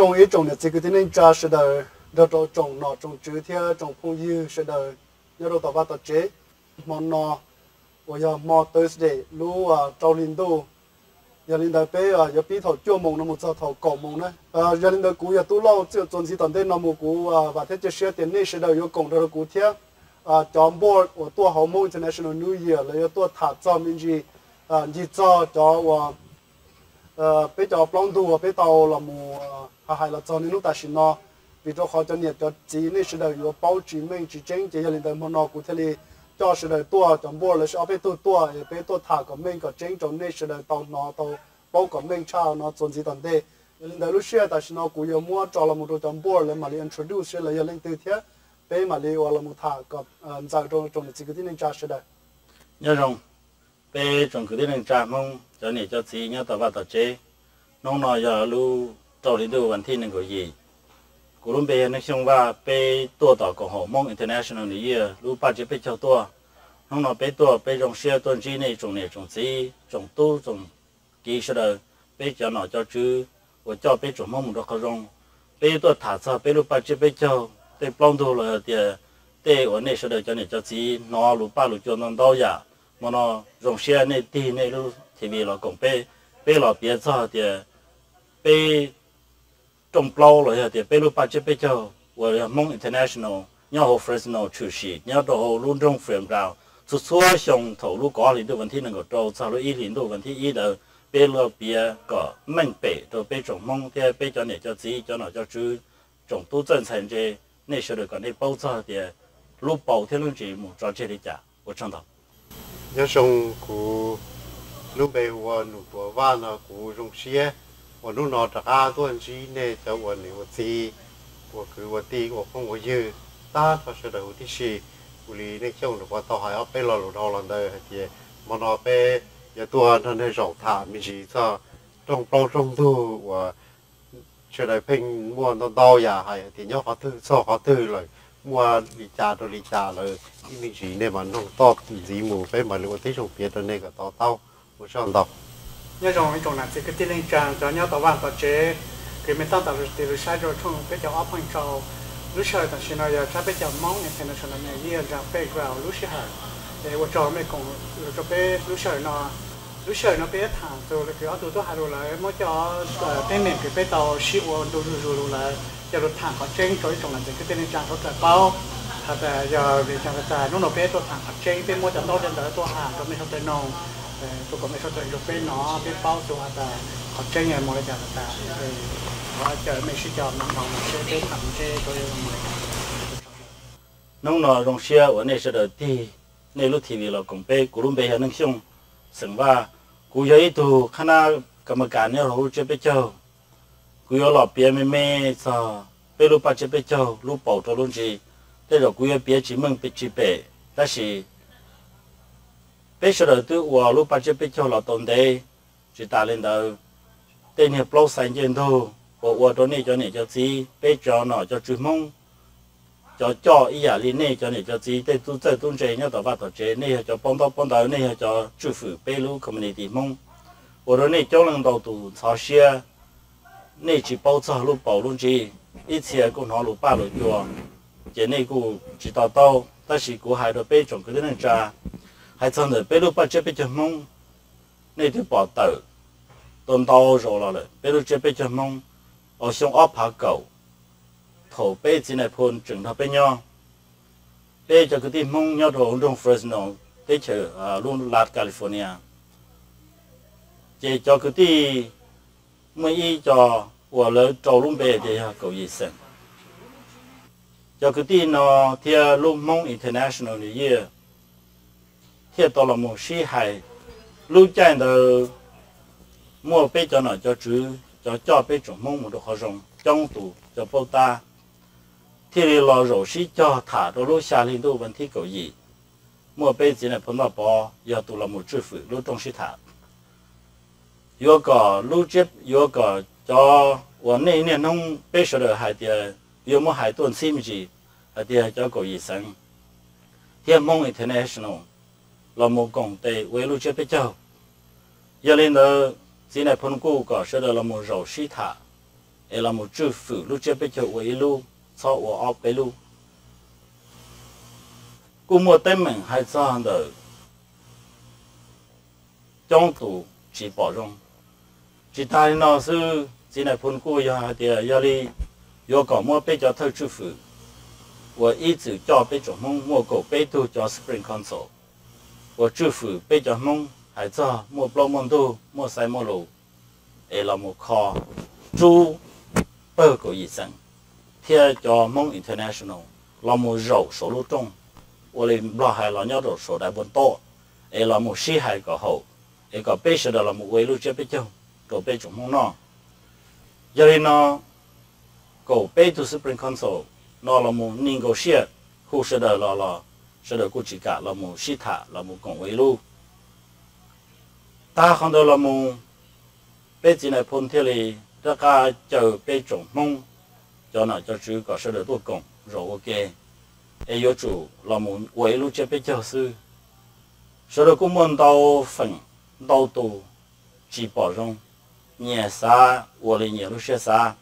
Nyob zoo ib tsoom niam txiv kwv tij neej tsa sawv daws nrog rau tsoom nom tsoom tswv thiab tsoom phooj ywg sawv daws nyob rau tom vaj tom tsev. Hmo no uas yog hmo Thursday lub rau hli ntuj, yog li ntawd peb yuav pib thaum cuaj moos no mus txog thaum kaum moos na. Yog li ntawd kuv yog Tub Lauj, txij txuas ntxiv tom ntej no mus kuv vam thiab cia siab tias nej sawv daws yuav koom nrog rau kuv thiab. Cov board uas tuaj hauv Hmoob International New Year lawv yuav tuaj tham txog me ntsis ncig txog cov uas peb cov plaub ntug uas peb tau los mus hais los txog niaj hnub tam sim no, vim rau qhov cov niam cov txiv nej sawv daws yuav paub tsis meej tsis tseeb. Ces yog li ntawd hmo no kuv thiaj li coj sawv daws tuaj, cov board lawv sib ob peb tug tuaj es peb tuaj tham kom meej kom tseeb rau nej sawv daws tau hnov tau paub kom meej tshaj no txuas ntxiv tom ntej. Yog li ntawd lub sij hawm tam sim no kuv yuav muab tso los mus rau cov board lawv mam li introduce seb lawv yog leej twg thiab peb mam li uas los mus tham kom ntxaws rau tsoom niam txiv kwv tij neej tsa sawv daws. Nyob zoo peb tsoom kwv tij neej tsa Hmoob cov niam cov txiv nyob tom vaj tom tsev. Hnub no yog lub rau hli ntuj vas thib nees nkaum yim. Kuv lub npe yog Neej Xyooj Vaj, peb tuaj tom koom haum Hmoob International New Year lub paj tsiab peb caug tuaj. Hnub no peb tuaj peb zoo siab tuaj ntsib nej tsoom niam tsoom txiv tsoom tub tsoom ki sawv daws, peb cov nom cov tswv uas coj peb tsoom Hmoob mus rau qhov zoo. Peb tuaj tham txog peb lub paj tsiab peb caug tej plaub ntug los yog tias tej uas nej sawv daws cov niam cov txiv hnov lus paj lus cua ntau ntau yam. Hmo no zoo siab nej tig nej lub T V los koom peb, peb los piav txog tias peb rooj plaub los yog tias peb lub paj tsiab peb caug uas yog Hmoob International nyob hauv Fresno tshwm sim nyob rau hauv lub nroog Freedom Ground txhua txhua xyoo thaum lub kaum ob hli ntuj vas thib nees nkaum rau txog lub ib hlis ntuj vas thib ib ntawd. Peb los piav kom meej pem rau peb tsoom Hmoob thiab peb cov niam cov txiv cov nom cov tswv tsoom tub txawj ntxhais ntse, nej sawv daws kom nej paub txog tias lub paus thiab lub ntsis mus tso tseg li cas. Ua tsaug ntau. Nyob zoo, kuv lub npe hu ua Num Tuam Vaj no, kuv zoo siab uas hnub no rov qab tuaj ntsib nej cov ua niam ua txiv, ua kwv ua tij, ua phooj ua ywg, tag nrho sawv daws huv tib si. Kuv li Neej Xyooj Vaj tau hais ob peb lo lus dhau los ntawd hais tias hmo no peb yuav tuaj nrog nej zaum tham me ntsis txog rooj plaub rooj ntug uas sawv daws pheej muaj ntau ntau yam hais tias nyob qhov twg txog qhov twg lawm, muaj li cas rau li cas lawm, ib me ntsis nej mam nrog toj ntxiv mus peb mam li ua tib zoo piav rau nej kom to taub. Ua tsaug ntau. Nyob zoo ib tsoom niam txiv kwv tij neej tsa cov nyob tom vaj tom tsev, kwv me toj tam tis lus saib rau tshooj peb caug ob pheej tsaus. Lub sij hawm tam sim no yog tsab peb caug Hmoob International New Year Background lub sij hawm. Es ua tsaug mej koom lus rau peb lub sij hawm no. Lub sij hawm no peb yuav tham tus kwv ob tug tub hais lus lawm, muab cov teeb meem kws peb tau sib ua ntu zuj zus lawm, coj lug tham qhov tseeb rau ib tsoom niam txiv kwv tij neej tsa suav dlawg paub. Has tas yog vim cas tas hnub no peb tuaj tham qhov tseeb, peb muab cov ntaub cov ntawv tuaj has rau mej suav dlawg noog, rau kom mej suav dlawg nrug peb nov peb paub txug has tas qhov tseeb yog moog li cas tas, caw mej sib cog moog nrug seb peb tham ntse rau zoo li cas. Hnub no zoo siab uas nej sawv daws tig nej lub T V los koom peb. Kuv lub npe yog Neej Xyooj xeem Vaj, kuv yog ib tug qhab nab kam ma kas nyob rau lub tsiab peb caug. Kuv yuav los piav me me txog peb lub paj tsiab peb caug lub paus rau lub ntsis. Tej zaum kuv yuav piav tsis meej tsis pem, tab sis peb sawv daws twb ua lub paj tsiab peb caug los tau ntev. Tsis tas li ntawd, tej niag plaub xaiv ncej ntug uas ua rau nej cov niam cov txiv, peb cov nom cov tswv Hmoob, cov coj ib yam li nej cov niam cov txiv tej tub txawj tub ntse nyob tom vaj tom tsev, nej yog cov paub ntaub paub ntawv, nej yog cov tswj fwm peb lub community Hmoob, ua rau nej coob leej ntau tus ntxhov siab. Nej tsis paub txog lub paus lub ntsis, ib txhia kuj hnov lus paj lus cua, ces nej kuj tsis to taub. Tab sis kuv hais rau peb tsoom kwv tij neej tsa, hais txog ntawm peb lub paj tsiab peb caug Hmoob, nej twb pom tawm tau ntau zaus los lawm. Peb lub tsiab peb caug Hmoob, xyoo ob phav kaum, thaum peb txiv nais phoo tseem nrog peb nyob, peb cov kwv tij Hmoob nyob rau nroog Fresno, teb chaws lub lat California, ces cov kwv tij muaj ib co uas lawv rau lub npe tias yog kaum yim xeem. Cov kwv tij no thiab lub Hmoob International New Year thiaj tau los mus sib hais. Lub caij ntawd muaj peb cov nom cov tswv, cov coj peb tsoom Hmoob mus rau qhov zoo coob tus, cov paub tab, thiaj li los zaum sib cog tham rau lub xya hli ntuj vas thib kaum yim. Muaj peb txiv nais phoo Ntoj Pov yog tus los mus tswj fwm lub rooj sib tham. Yuav kom lub tsiab, yuav kom cov uas nej niaj hnub peb sawv daws hais tias yuav muab hais tuaj ntxhib me ntsis, hais tias cov kaum yim xeem thiab Hmoob International los mus koom tes ua ib lub tsiab peb caug. Yog li ntawd, txiv nais phoo kuj kom sawv daws los mus zaum sib tham. es los mus tswj fwm lub tsiab peb caug ua ib lub, txhob ua ob peb lub. Kuj muaj teeb meem hais txog ntawm coob tus tsis pom zoo. Tsis tas li no xwb, txiv nais phoo kuj yog hais tias yog li yuav kom muab peb cov thawj tswj fwm uas ib txwm coj peb tsoom Hmoob muaj kaum peb tug cov Supreme Council uas tswj fwm peb cov Hmoob hais txog muaj plaub muaj ntug, muaj xaiv muaj lus, es los mus kho rub pawg kaum yim xeem thiab cov Hmoob International los mus zaum saum lub rooj, ua li Nplog hais los nyob rau saum daim npua toj, es los mus sib hais kom haum, es kom peb sawv daws los mus ua ib lub tsiab peb caug rau peb tsoom Hmoob noj. Yog li no, kaum peb tug Supreme Council no los mus negotiate, hu sawv daws los los sawv daws kuj tsis kam los mus sib tham los mus koom ua ib lub. Tag qhov ntawd los mus, peb txiv nais phoo thiaj li rov qab caw peb tsoom Hmoob cov nom cov tswv kom sawv daws tuaj koom zaum ua ke, es yuav tsum los mus ua ib lub tsiab peb caug xwb. Sawv daws kuj muaj ntau feem ntau tus tsis pom zoo, nyias xav ua li nyias lub siab xav.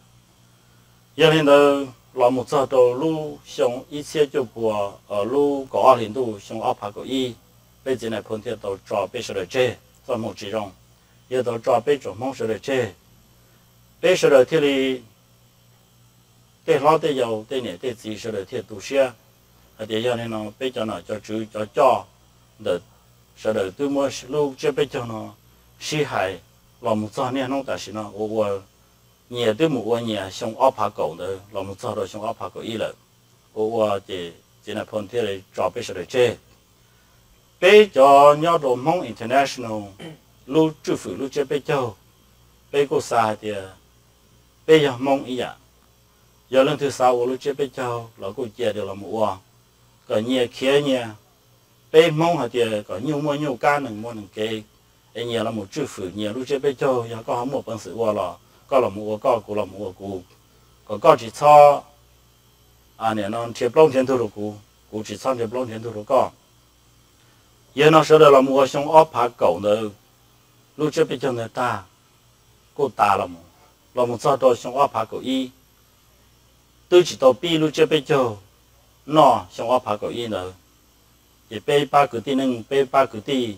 Yog li ntawd los mus txog rau lub xyoo ib txhiab cuaj pua, lub kaum ob hlis ntuj xyoo ob phav kaum ib, peb txiv nais phoo thiaj tau tso peb sawv daws tseg, txoj hmoo tsis zoo, yog tau tso peb tsoom Hmoob sawv daws tseg. Peb sawv daws thiaj li, tej hlob tej yau tej niam tej txiv sawv daws thiaj tu siab hais tias yog li no peb cov nom cov tswv cov coj ntawm sawv daws twb muab lub tsiab peb caug no sib hais los mus txog niaj hnub tam sim no ua ua, nyias twb mus ua nyias xyoo ob phav kaum ntawd los mus txog rau xyoo ob phav kaum ib lawm. Ua ua ces txiv nais phoo thiaj li tso peb sawv daws tseg. Peb cov nyob rau Hmoob International lub tswj fwm lub tsiab peb caug, peb kuj xav hais tias peb yog Hmoob ib yam, yog leej twg xav ua lub tsiab peb caug los kuj cia tias los mus ua, kom nyias khiav nyias. Peb Hmoob hais tias kom nyuj muaj nyuj kab, nees muaj nees kev, es nyias los mus tswj fwm nyias lub tsiab peb caug. Yog koj ho muaj peev xwm ua los koj los mus ua koj, kuv los mus ua kuv, kom koj tsis txhob nim no nrhiav plaub nrhiav ntug rau kuv, kuv tsis txhob nrhiav plaub nrhiav ntug rau koj. Yog no sawv daws los mus ua xyoo ob phav kaum ntawd, lub tsiab peb caug ntawd tag, kuj tas los mus, los mus txog rau xyoo ob phav kaum ib, twb tsis tau pib lub tsiab peb caug noj xyoo ob phav kaum ib ntawd. Ces peb pab kwv tij neej, peb pab kwv tij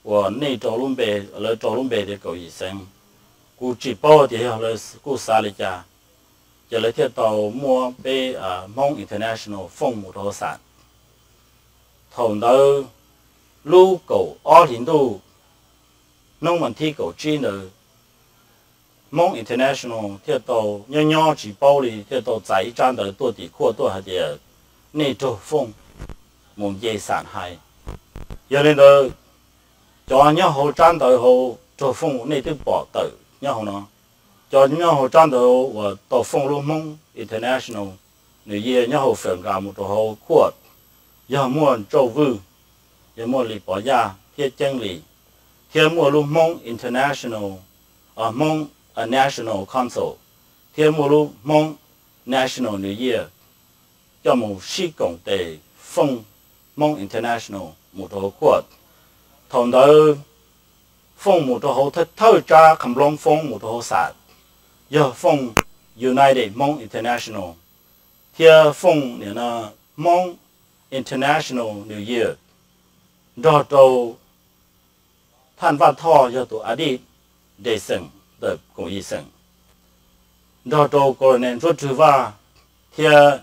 uas nej rau lub npe, lawv rau lub npe tias kaum yim xeev, kuv tsis paub tias yog lawv kuj xav li cas, ces lawv thiaj tau muab peb Hmoob International foob mus rau hauv xam. Thaum ntawd, lub kaum ob hlis ntuj, hnub vas thib kaum tsib ntawd, Hmoob International thiaj tau nyob nyob tsis paub li thiaj tau txais ib tsab ntawv tuaj tim khuaj tuaj hais tias nej raug foob mus nce xam hais. Yog li ntawd, cov nyob hauv tsab ntawv hauv raug foob nej twb pom tawm nyob hauv no. Cov nyob hauv tsab ntawv uas tau foob lub Hmoob International New Year nyob hauv Fem Nkas mus rau hauv khuaj, yog muaj Ntsauj Vwj, yog muaj Lis Pov Yaj thiab Ceeb Lis, thiab muaj lub Hmoob International, Hmoob National Council, thiab muaj lub Hmoob National New Year coj mus sib koom tes foob Hmoob International mus rau hauv khuaj. Thaum ntawd foob mus rau hauv thawj thawj tsab qham nploob foob mus rau hauv xam, yog foob United Hmoob International thiab foob nim no Hmoob International New Year, nrog rau Thaj Vaj Thoj yog tus a dij de xeem ntawm koom yim xeem, nrog rau Colonel Ntsuab Rwg Vaj, thiab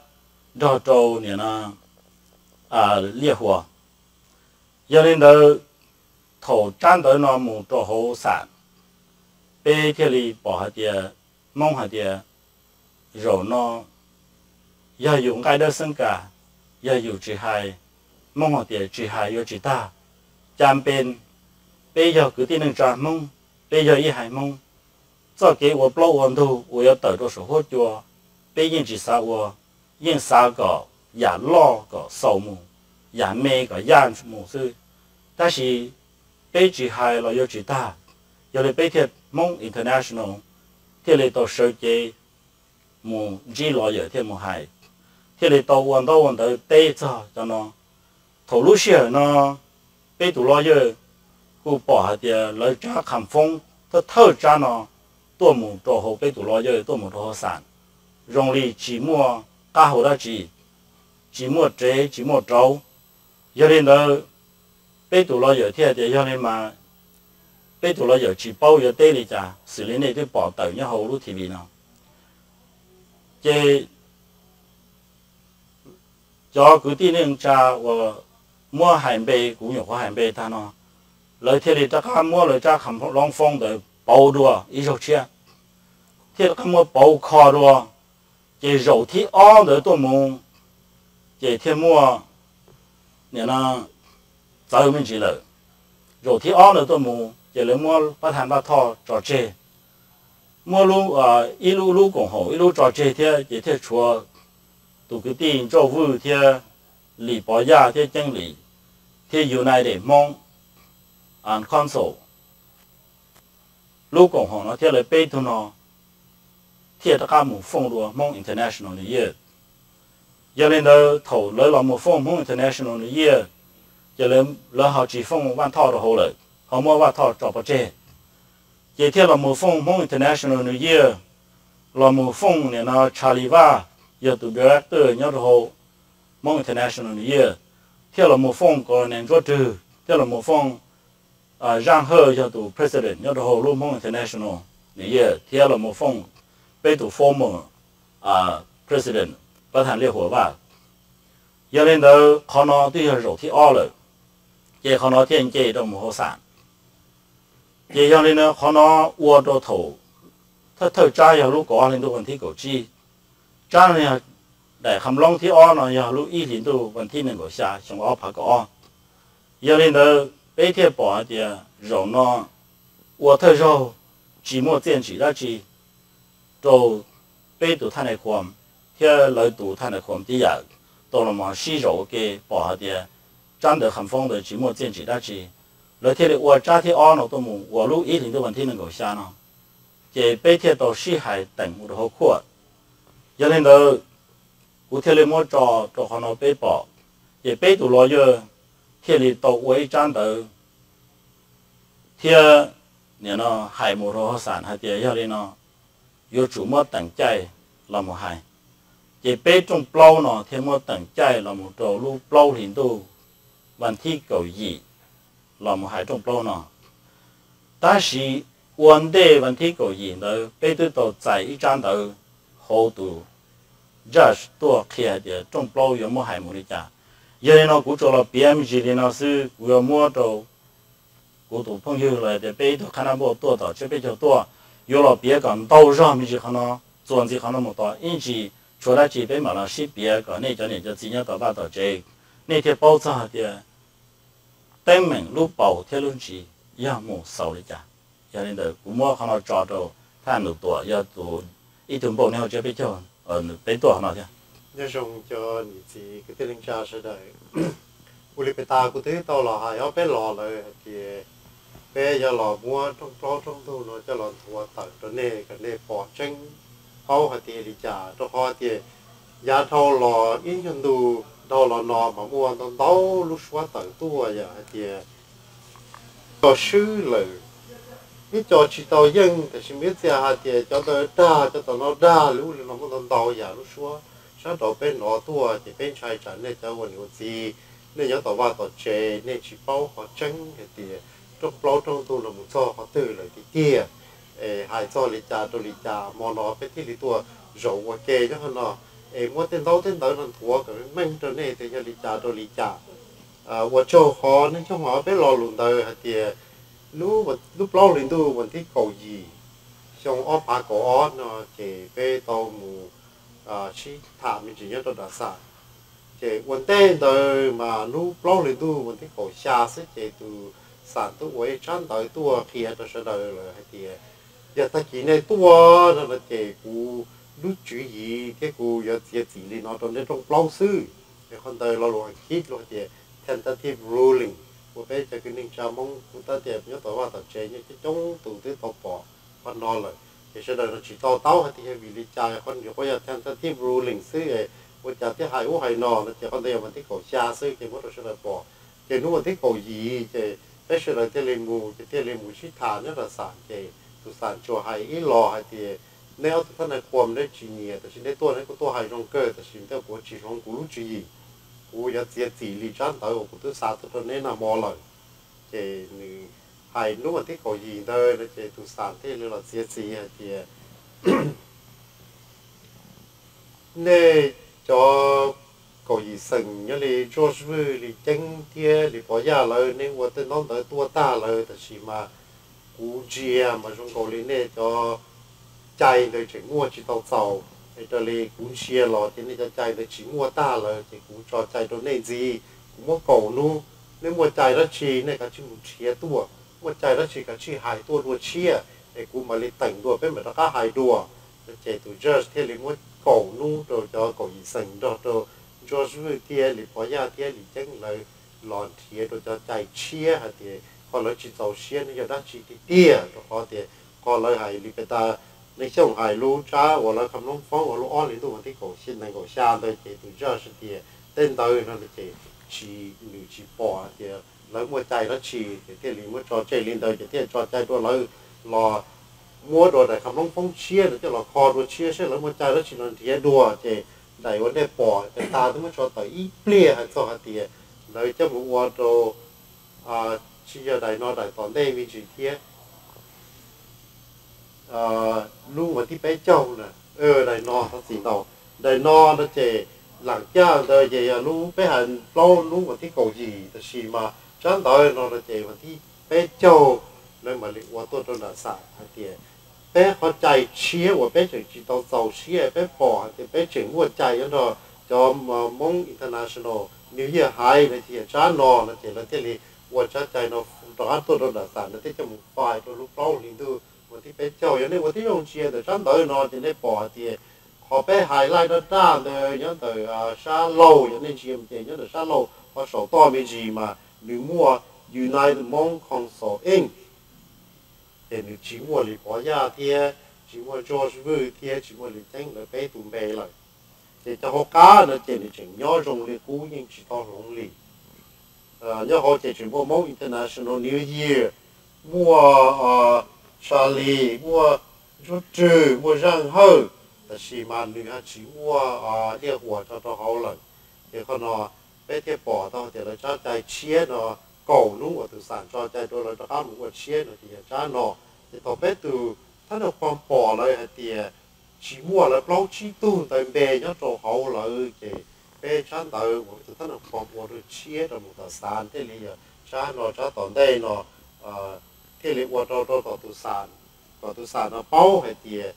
nrog rau nim no Liaj Huas. Yog li ntawd, thaum tsab ntawv no mus rau hauv xam, peb thiaj li pom hais tias, Hmoob hais tias, zaum no yog yus nqaij dawb xeeb kas, yog yus tsis hais, Hmoob hais tias tsis hais yuav tsis tag. Cas pes, peb yog kwv tij neej tsa Hmoob, peb yog ib haiv Hmoob, txoj kev ua plaub ua ntug uas yuav tawm rau saum huab cua, peb yeej tsis xav ua, yeej xav kom yam loj kom xaus mus, yam me kom yaj mus xwb. Tab sis peb tsis hais los yuav tsis tag. Yog li peb thiaj Hmoob International thiaj li tau sawv cev mus ntsib lawyer thiaj mus hais, thiaj li tau ua ntaub ua ntawv teb txog cov no. Thaum lub sij hawm no, peb tus lawyer kuj pom hais tias lawv tsab qham foob thawj thawj tsab no tuaj mus rau hauv peb tus lawyer, tuaj mus rau hauv xam, zoo li tsis muaj qab hau dab tsi, tsis muaj rev tsis muaj rauv. Yog li ntawd, peb tus lawyer thiaj tias yog li mas peb tus lawyer tsis paub yuav teb li cas, xws li nej twb pom tawm nyob hauv lub T V no. Ces cov kwv tij neej tsa uas muab hais npe, kuv nyuam qhuav hais npe tag no, lawv thiaj li rov qab muab lawv tsab kham loob foob ntawd pauv dua ib zaug tshiab, thiaj rov qab muab pauv kho dua. Ces zaum thib ob ntawd tuaj mus, ces thiaj muaj nim no txawv me ntsis lawm. Zaum thib ob ntawd tuaj mus ces lawv muab pab thaj Vaj Thoj tso tseg, muab ib lub lub koom haum ib lub tso tseg thiab, ces thiaj tshuav tus kwv tij Ntsauj Vwj thiab Lis Pov Yaj thiab Ceeb Lis thiab United Hmoob Council lub koom haum no thiab lawv peb tug no thiaj rov qab mus foob dua Hmoob International New Year. Yog li ntawd thaum lawv los mus foob Hmoob International New Year, ces lawv ho tsis foob Vaj Thoj rau hauv lawm, ho muab Vaj Thoj tso pov tseg. Ces thiaj los mus foob Hmoob International New Year, los mus foob nim no Charlie Vaj, yog tus director nyob rau hauv Hmoob International New Year, thiaj los mus foob Colonel Ntsuab Rwg, thiaj los mus foob Zaj Hawj, yog tus president nyob rau hauv lub Hmoob International New Year, thiab los mus foob peb tus former president, pab thaj Liaj Huas Vaj. Yog li ntawd qhov no twb yog zaum thib ob lawm, ces qhov no thiaj nce rau mus hauv xam. Ces yog li ntawd qhov no ua rau thaum thawj thawj tsab yog lub kaum ob hli ntuj vas thib kaum tsib, tsab no yog daim kham loob thib ob no yog lub ib hlis ntuj vas thib nees nkaum xya xyoo ob phav kaum ob. Yog li ntawd peb thiaj pom hais tias zaum no ua thawj zaug tsis muaj txiaj ntsim dab tsi rau peb tus thaj nais khuam thiab lawv tus thaj nais khuam tib yam, tau los mus sib zaum ua ke pom hais tias tsab ntawv kham foob ntawd tsis muaj txiaj ntsim dab tsi, lawv thiaj li ua tsab thib ob no tuaj mus uas lub ib hlis ntuj vas thib nees nkaum xya no, ces peb thiaj tau sib hais teem mus rau hauv court. Yog li ntawd kuv thiaj li muab tso rau qhov no peb pom, ces peb tus lawyer thiaj li tau ua ib tsab ntawv thiab nim no hais mus rau hauv xam hais tias yog li no yuav tsum muab teem caij los mus hais. Ces peb rooj plaub no thiaj muab teem caij los mus rau lub plaub hlis ntuj vas thib kaum yim los mus hais rooj plaub no. Tab sis ua ntej vas thib kaum yim ntawd peb twb tau txais ib tsab ntawv hauv tus judge tuaj qhia hais tias rooj plaub yuav muab hais mus li cas. Yog li no kuv tsuas los piav me ntsis li no xwb, kuv yuav muab rau kuv tus phooj ywg los tias peb ib tug qhab nab npauj tuaj tom tsiab peb caug tuaj, yuav los piav kom ntau zog me ntsis qhov no, txuas ntxiv qhov no mus tod ib ntsis, tshuav dab tsi peb mam los sib piav kom nej cov niam cov txiv nyob tom vaj tom tsev, nej thiaj paub txog hais tias teeb meem lub paus thiab lub ntsis yog mus xaus li cas. Yog li ntawd kuv muab qhov no tso rau thaj Nus Tuam yog tus ib tug npauj neb hauv tsiab peb caug, peb tuaj qhov no thiab. Nyob zoo cov niam txiv kwv tij neej tsa sawv daws. Ua li pem tas kuv twb tau los hais ob peb los lawm hais tias peb yuav los muab rooj plaub rooj ntug no coj los nthuav tawm rau nej kom nej pom tseeb paub hais tias li cas, rau qhov tias yav dhau los ib nyuag ntu dhau los no mas muaj ntau ntau lub suab tawm tuaj yom hais tias cov swb lawm, ib co tsis tau yeej, tab sis muaj ib txhia hais tias cov ntawd dag, cov tom no dag, lub li no muaj ntau ntau yam lub suab sab nraud peb hnov tuaj, ces peb ntshai tsam nej cov ua niam ua txiv, nej nyob tom vaj tom tsev nej tsis paub qhov tseeb hais tias rooj plaub rooj ntug no mus txog qhov twg lawm tiag tiag, es hais txog li cas rau li cas, hmo no peb thiaj li tuaj zaum ua ke nyob qhov no, es muab tej ntaub tej ntawv no nthuav kom meej rau nej tias yog li cas rau li cas. Ua tsaug qhov neej tshoob hmov peb lo lus ntawd hais tias lub plaub hli ntuj vas thib kaum yim xyoo ob phav kaum ob no ces peb tau mus sib tham me ntsis nyob rau nram xam. Ces ua ntej ntawd mas lub plaub hli ntuj vas thib kaum xya xwb ces tus xam twb ua ib tsab ntawv tuaj qhia rau sawv daws lawm hais tias yog tag kis nej tuaj no no ces kuv lub tswv yim thiab kuv yuav txiav txim li no rau nej rooj plaub xwb. Es qhov ntawd lo lus Askiv luag hais tias tentative ruling, ua peb cov kwv neej tsa Hmoob kuv tab tias nyob tom vaj tom tsev nyob coob coob tus twb tau pom qhov no lawm. Ces sawv daws no tsis to taub hais tias yog vim li cas qhov nyuam qhuav yog tentative ruling xwb, ua cas thiaj hais ub hais no no ces qhov ntawd yog vas thib kaum xya xwb ces muab rau sawv daws pom. Ces hnub vas thib kaum yim ces peb sawv daws thiaj li mus, ces thiaj li mus sib tham nyob rau xam ces tus xam tsuas hais ib los hais tias nej ob tug thab nais qhuas nej tsis nyiam, tab sis nej tuaj nej kuj tuaj hais zoo kawg, tab sis tej kuv tsis hloov kuv lub tswv yim. Kuv yuav txiav txim li tsab ntawv uas kuv twb xa tuaj rau neb nag hmo lawm. Ces nws hais hnub vas thib kaum yim ntawd no ces tus xam thiaj li los txiav txim hais tias nej cov kaum yim xeem nyob li George Vwj, Lis Ceeb thiab Lis Pov Yaj lawv, nej ua tej ntaub ntawv tuaj tag lawm, tab sis mas kuv ntsia mas zoo nkaus li nej cov cai ntawd tseem muaj tsis tau txaus. Es raws li kuv ntsia los ces nej cov cai ntawd tsis muaj tag lawm, ces kuv tso cai rau nej ntxiv, kuv muab kaum hnub. Nej muaj cai dab tsi nej kav tsij mus nrhiav tuaj, muaj cai dab tsi kav tsij hais tuaj dua tshiab, es kuv mam li teem dua peb mam rov qab hais dua. No ces tus judge thiaj li muab kaum hnub rau cov kaum yim xeem nrog rau George Vwj thiab Lis Pov Yaj thiab Lis Ceeb lawv los nrhiav rau cov cai tshiab hais tias qhov lawv tsis txaus siab no yog dab tsi tiag tiag, rau qhov tias qhov lawv hais li peb tas, Neej Xyooj hais lub tsab uas lawv kham loob foob ua lub ob hlis ntuj vas thib kaum nees nkaum xya ntawd ces tus judge hais tias tej ntawd no ces tsis, nws tsis pom hais tias lawv muaj cai dab tsi, ces thiaj li muab tso tseg li ntawd ces thiaj tso cai rau lawv los muab dua daim kham loob foob tshiab no coj los kho dua tshiab seb lawv muaj cai dab tsi los nrhiav dua. Ces daim uas nej pom ces tas twb muab tso tawm ib pliag hais txog hais tias lawv coj mus ua rau, tsis yog daim no, daim tom ntej me ntsis thiab, lub vas thib peb caug na, daim no thov txim ntau, daim no no ces lam caj ntawd ces yog lub peb hais plaub hnub vas thib kaum yim, tab sis mas tsab ntawv no no ces vas thib peb caug lawv mam li ua tuaj rau nram xam hais tias peb qhov cai tshiab uas peb tseem tsis tau txaus siab peb pom hais tias peb tseem muaj cai nyob nrog cov Hmoob International New Year hais no ces yog tsab no no ces lawv thiaj li ua tsab cai no rov qab tuaj rau nram xam, lawv thiaj coj mus file rau lub plaub hlis ntuj vas thib peb caug. Yog nej ua tib zoo ntsia ntawm tsab ntawv no ces nej pom hais tias qhov peb highlight daj daj ntawd nyob ntawm sab laug, yog nej ntsia ces nyob ntawm sab laug qhov saum toj me ntsis mas nws muaj United Hmong Council Inc, ces nws tsis muaj Lis Pov Yaj thiab tsis muaj George Vwj thiab tsis muaj Lis Ceeb lawv peb tus npe lawm. Ces cov hauv qab no ces nws tseem nyob zoo li qub, yeej tsis tau hloov li. Nyob hauv ces tseem muaj Hmoob International New Year, muaj Tsa Lis, muaj Ntsuab Rwg, muaj Zaaj Hawj, tab sis mas nws ho tsis muaj Liaj Huas tso rau hauv lawm. Ces qhov no peb thiaj pom tau tias lawv tsab cai tshiab no, kaum hnub uas tus xam tso cai rau lawv rov qab mus ua tshiab no ces yog tsab no. Ces thaum peb tus thab nais qhuas pom lawv hais tias tsis muaj lawv plaub tsib tug ntawd npe nyob rau hauv lawm ces peb tsab ntawv uas peb tus thab nais qhuas ua rau tshiab rau mus tom xam thiaj li yog tsab no, tsab tom ntej no thiaj li ua rau rau tom tus xam, kom tus xam no paub hais tias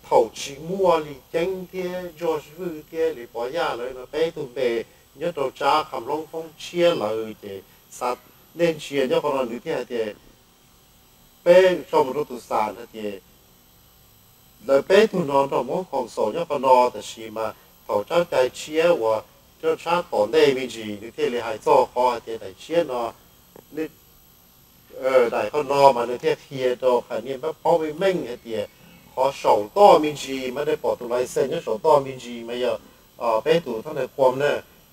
thaum tsis muaj Lis Ceeb thiab George Vwj thiab Lis Pov Yaj lawv no peb tug npe nyob rau tsab kham loob foob tshiab lawm ces xa, nej ntsia nyob qhov no nws thiaj hais tias peb tso mus rau tus xam hais tias lawv peb tug no nrog Hmoob Council nyob qhov no, tab sis mas thaum tsab cai tshiab uas cov tsab tom ntej me ntsis nws thiaj li hais txog qhov hais tias daim tshiab no, daim qhov no mas nws thiaj qhia rau qhov niaj peb paub meej meej hais tias qhov saum toj me ntsis mas nej pom tus license nyob saum toj me ntsis mas yog peb tus thab nais qhuas na,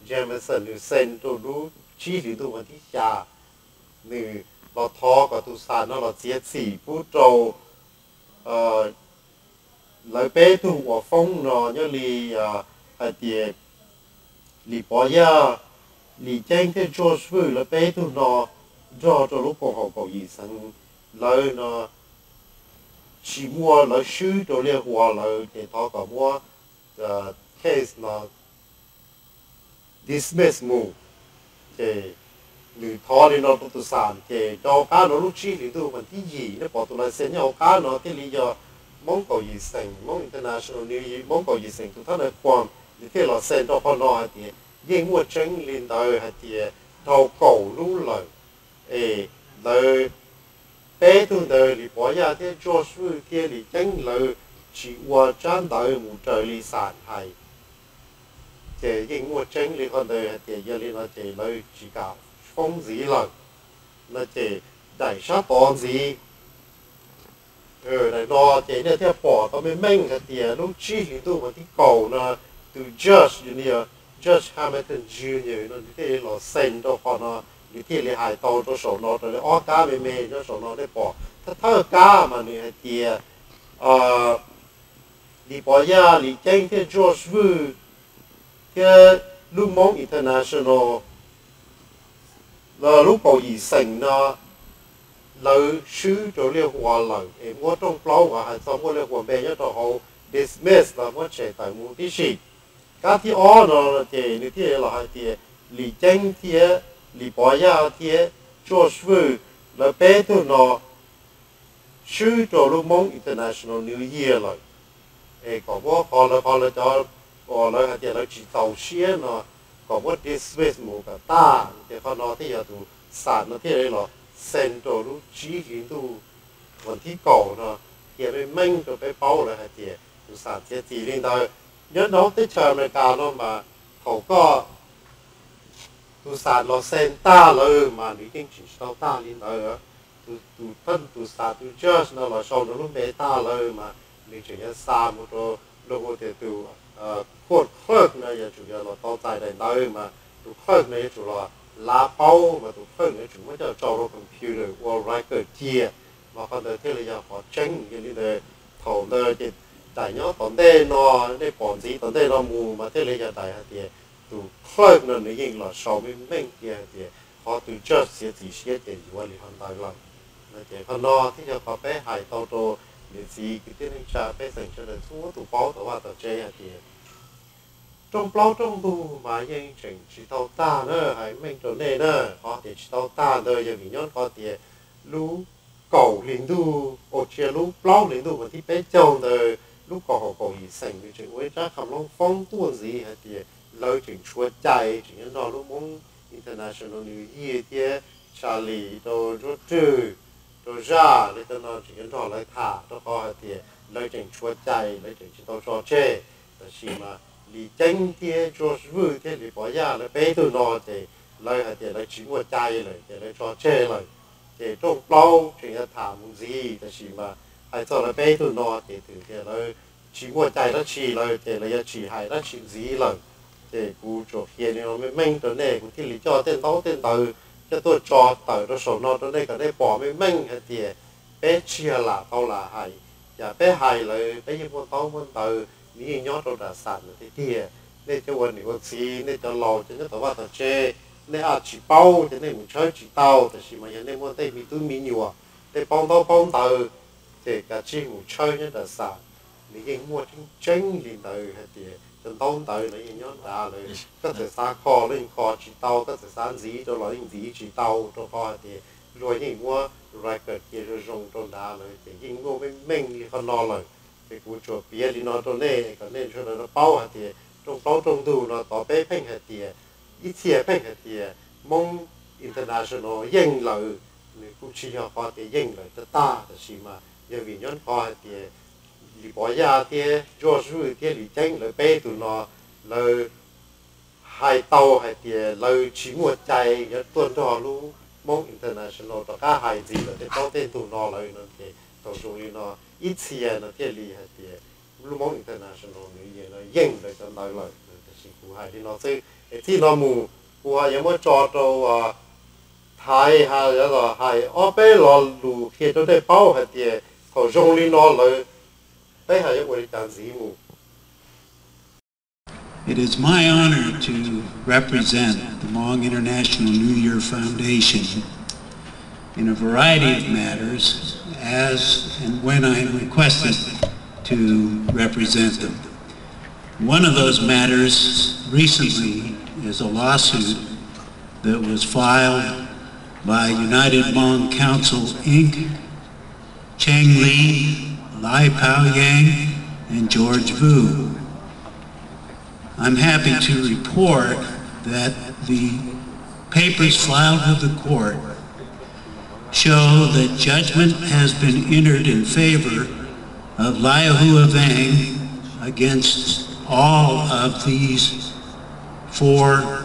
Jameson nws send rau lub tsib hlis ntuj vas thib xya, nws los thov kom tus xam no los txiav txim pub rau lawv peb tug uas foob no nyob li hais tias Lis Pov Yaj, Lis Ceeb thiab George Vwj lawv peb tug no nrog rau lub koom haum kaum yim xeev lawv no tsis muaj, lawv swb rau Liaj Huas lawm ces thov kom muab case no dismiss mus. Ces nws thov li no rau tus xam ces rau hauv qab no lub tsib hlis ntuj vas thib yim nej pom tus license nyob hauv qab no thiaj li yog Hmoob kaum yim xeem, Hmoob International New Year, Hmoob kaum yim xeem tus thab nais qhuas nws thiaj los send rau qhov no hais tias yeej muaj tseeb li ntawd hais tias dhau kaum hnub lawm es lawv peb tug ntawd Lis Pov Yaj thiab George Vwj thiab Lis Ceeb lawv tsis ua tsab ntawv mus raws li xam hais. Ces yeej muaj tseeb li qhov ntawd hais tias yog li no ces lawv tsis kam foob ntxiv lawm. No ces daim sab tod ntxiv, daim no ces nej thiaj pom tau meej meej hais tias lub tsib hlis ntuj vas thib kaum no tus judge, Judge Hamilton Junior no nws thiaj li los send rau qhov no, nws thiaj li hais tau rau saum no raws li ob kab me me nyob saum no nej pom thawj kab mas nws hais tias Lis Pov Yaj, Lis Ceeb thiab George Vwj thiab lub Hmoob International lub kaum yim xeem no lawv swb rau liaj huas lawm es muab rooj plaub uas hais txog muaj liaj huas npe nyob rau hauv dismiss los muab tshem tawm mus tib si. Kab thib ob no ces nws thiaj los hais tias Lis Ceeb thiab Lis Pov Yaj thiab George Vwj, lawv peb tug no swb rau lub Hmoob International New Year lawm. Es kom muab qhov lawv, qhov lawv cov, lawv hais tias lawv tsis txaus siab no kom muab dismiss mus kom tag. Ces qhov no thiaj yog tus xam no thiaj li los send rau lub tsib hli ntuj vas thib kaum no qhia meej meej rau peb paub lawm hais tias tus xam txiav txim li ntawd. Nyob rau teb chaws Amelikas no mas thaum koj tus xam los send tag lawm mas nws yeej tsis tau tag li ntawd. Tus, tus pheej tus xam, tus judge no los sau nws lub npe tag lawm mas nws tseem yuav xa mus rau, luag hu tias tus court clerk no yuav tsum yog los tau txais daim ntawv mas tus clerk no yuav tsum los lav paub mas tus clerk no yuav tsum muab coj tso rau computer ua record cia. Mas qhov ntawd thiaj li yog qhov tseeb. Yog li ntawd thaum ntawd ces daim nyob tom ntej no, nej pom ntxiv tom ntej no mus mas thiaj li yog daim hais tias tus clerk no nws yeej los sau meej meej kiag hais tias qhov tus judge txiav txim siab ces yuav li hov ntawd lawm. No ces qhov no thiaj yog qhov peb hais tau rau niam txiv kwv tij neej tsa pej xeem sawv daws txhua tus paub tau vaj tau tsev hais tias rooj plaub rooj ntug mas yeej tseem tsis tau tag na, hais meej rau nej na. Qhov tias tsis tau tag ntawd yog vim nyob qhov tias lub kaum hli ntuj, ua tsia lub plaub hli ntuj vas thib peb caug ntawd lub kaum hau kaum yim xeem nws tseem ua ib tsab kham loob foob tuaj ntxiv hais tias lawv tseem tshuav cai tseem nyob nrog lub Hmoob International New Year thiab tsa lis rau Ntsuab Rwg, rau zaj li cov no tseem nyob nrog lawv tham rau qhov hais tias lawv tseem tshuav cai, lawv tseem tsis tau tso tseg. Tab sis mas Lis Ceeb thiab George Vwj thiab Lis Pov Yaj lawv peb tug no ces lawv hais tias lawv tsis muaj cai lawm ces lawv tso tseg lawm. Ces rooj plaub tseem yuav tham mus ntxiv, tab sis mas hais txog lawv peb tug no ces twb tias lawv tsis muaj cai dab tsi lawm ces lawv yuav tsis hais dab tsi ntxiv lawm. Ces kuv tsuas qhia li no meej meej rau nej, kuv thiaj li coj tej ntaub tej ntawv coj tuaj tso tawm rau saum no rau nej kom nej pom meej meej hais tias peb tsis yog lam tau lam hais. Yam peb hais lawm peb yeej muaj ntaub muaj ntawv, nws yeej nyob rau nram xam no tiag tiag. Nej cov ua niam ua txiv, nej cov laus cov nyob tom vaj tom tsev, nej tsis paub ces nej mus tshawb tsis tau, tab sis mas yog nej muaj tej me tub me nyuam, tej paub ntaub paub ntawv, ces kav tsij mus tshawb nyob nram xam. Nws yeej muaj tseeb tseeb li ntawd hais tias cov ntaub ntawv no yeej nyob nrad lawm. Koj txawm xav kho los yeej kho tsis tau, koj txawm xav ntxiv rau los yeej ntxiv tsis tau, rau qhov hais tias luag yeej muab record cia zoo zoo rau nrad lawm, ces yeej muaj meej meej li qhov no lawm. Ces kuv tsuas piav li no rau nej kom nej sawv daws paub hais tias rooj plaub rooj ntug no tod peb pheej hais tias, ib txhia pheej hais tias Hmoob International yeej lawm, nws kuj tsis yog qhov tias yeej lawm tag tag, tab sis mas yog vim nyob qhov hais tias Lis Pov Yaj thiab George Vwj thiab Lis Ceeb lawv peb tug no, lawv hais tau hais tias lawv tsis muaj cai yuav tuaj nrog lub Hmoob International rov qab hais ntxiv lawm tej plaub tej ntug no lawm no ces thaum zoo li no ib txhia no thiaj li hais tias lub Hmoob International no yeej lawv cov ntawd lawm. Tab sis kuv hais li no xwb es txij no mus kuv ho yuav muab tso rau Thaiv hais, hais ob peb lo lus qhia rau nej paub hais tias thaum zoo li no lawm peb ho yuav ua li cas ntxiv mus. It is my honor to represent the Hmong International New Year Foundation in a variety of matters as and when I am requested to represent them. One of those matters recently is a lawsuit that was filed by United Hmong Council, Inc, Chang Lee, Lai Pao Yang, and George Vu. I'm happy to report that the papers filed with the court show that judgment has been entered in favor of Lai Hua Vang against all of these four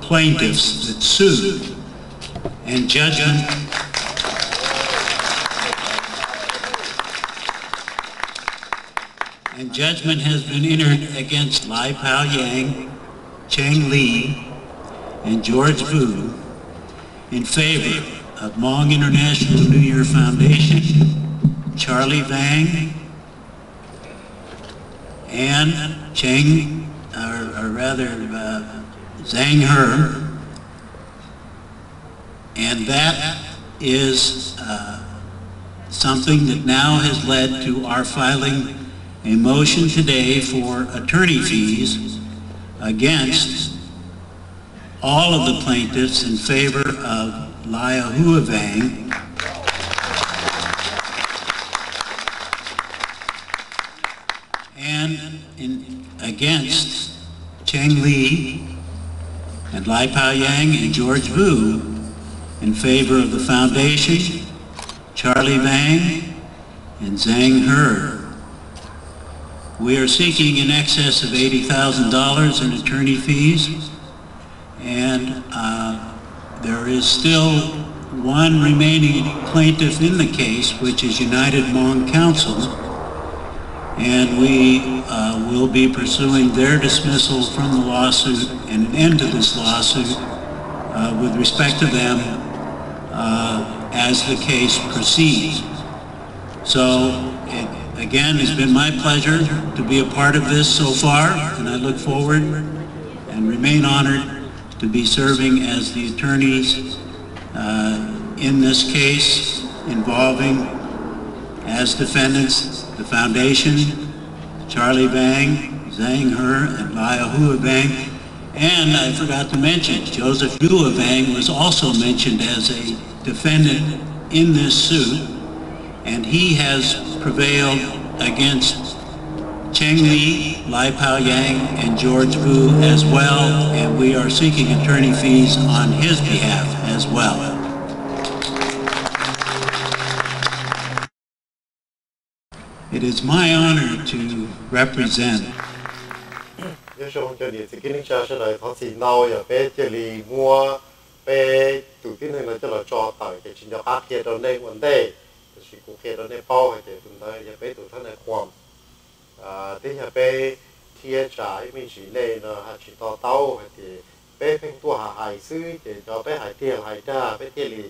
plaintiffs that sued, and judgment and judgment has been entered against Lai Pao Yang, Chang Lee, and George Vu in favor of Hmong International New Year Foundation, Charlie Vang, and Cheng, or, or rather, uh, Zhang He. And that is, uh, something that now has led to our filing a motion today for attorney fees against all of the plaintiffs in favor of Lai Ahua Vang and in, against Cheng Li and Lai Pao Yang and George Vu, in favor of the foundation, Charlie Vang, and Zhang He. We are seeking in excess of eighty thousand dollars in attorney fees, and, uh, there is still one remaining plaintiff in the case, which is United Hmong Council, and we, uh, will be pursuing their dismissal from the lawsuit and an end to this lawsuit, uh, with respect to them, uh, as the case proceeds. So, it, again, it's been my pleasure to be a part of this so far, and I look forward and remain honored to be serving as the attorneys, uh, in this case involving, as defendants, the foundation, Charlie Vang, Zhang He, and Lai Ahua Vang. And I forgot to mention, Joseph Dua Vang was also mentioned as a defendant in this suit, and he has prevailed against Cheng Li, Lai Pao Yang, and George Vu as well, and we are seeking attorney fees on his behalf as well. It is my honor to represent. Nyob zoo cov niam txiv kwv neej tsa sawv daws, thov txim ntau yog peb cia li muab peb tus tib neeg no coj los tso tawm ces tsis nco qab qhia rau nej ua ntej, tiam sis kuv qhia rau nej paub hais tias tus ntawd yog peb tus thab nais qhuas. Twb yog peb thiab tsam ib me ntsis nej no hais tsis to taub hais tias peb pheej tuaj hais hais xwb ces cov peb hais tiag los hais dag peb thiaj li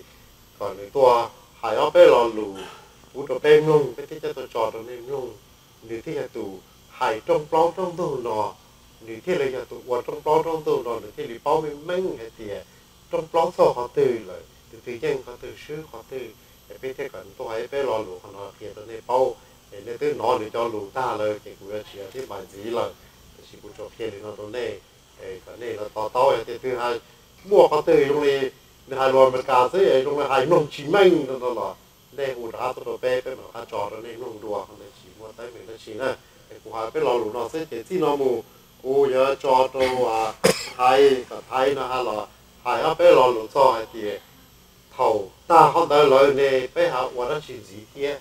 kom nws tuaj hais ob peb lo lus pub rau peb mloog, peb thiaj coj tuaj tso rau nej mloog. Nws thiaj yog tus hais rooj plaub rooj ntug no, nws thiaj li yog tus ua rooj plaub rooj ntug no, nws thiaj li paub meej meej hais tias rooj plaub txog qhov twg lawm, tus twg yeej qhov twg swb qhov twg, es peb thiaj kom nws tuaj hais peb lo lus qhov no qhia rau nej paub. Es nej twb hnov nws cov lus tag lawm ces kuv yuav tsis thiab npais ntxiv lawm, tiam sis kuv tsuas qhia li no rau nej, kom nej los to taub hais tias twg hais muaj qhov twg zoo li nws hais lus Amelikas xwb es zoo li hais mloog tsis meej no no los nej hu rov qab tuaj rau peb, peb mam rov qab tso rau nej mloog dua, qhov ntawd tsis muaj teeb meem dab tsi na. Es kuv hais peb lo lus no xwb ces txij no mus kuv yuav tso rau Thaiv, kom Thaiv no ha los hais ob peb lo lus txog hais tias thaum tag qhov ntawd lawm ne peb ha ua dab tsi ntxiv thiab.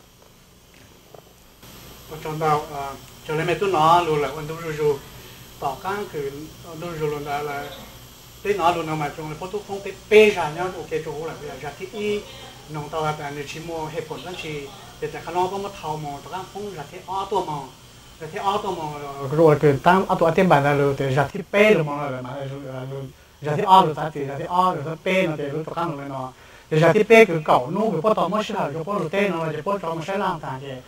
Ua tsaug ntau, raws li mej tub nov lus lawm ua ntu zuj zus, tom qaab kws ntu zuj zus lus ntawd lawm, peb nov lus no mas zoo li puab tub foob peb peb zag nyob ua ke rua huv lawm, yog zag thib ib noog tau tas nws tsis muaj hej phoom dlaab tsi, ces tam qhov no puab muab thau moog rov qaab foob zag thib ob tuaj moog, zag thib ob tuaj moog, ua kws taab ob tug ob tib npais ntawd lug tes zag thib peb lug moog lawm, zag thib ob lug tav txim zag thib ob lug thib peb no ces lub rov qaab lug le no. Ces zag thib peb kws kaum nub kws puab tau muab sij hawm rua puab lug teb no ces puab rov moog saib laj taag ces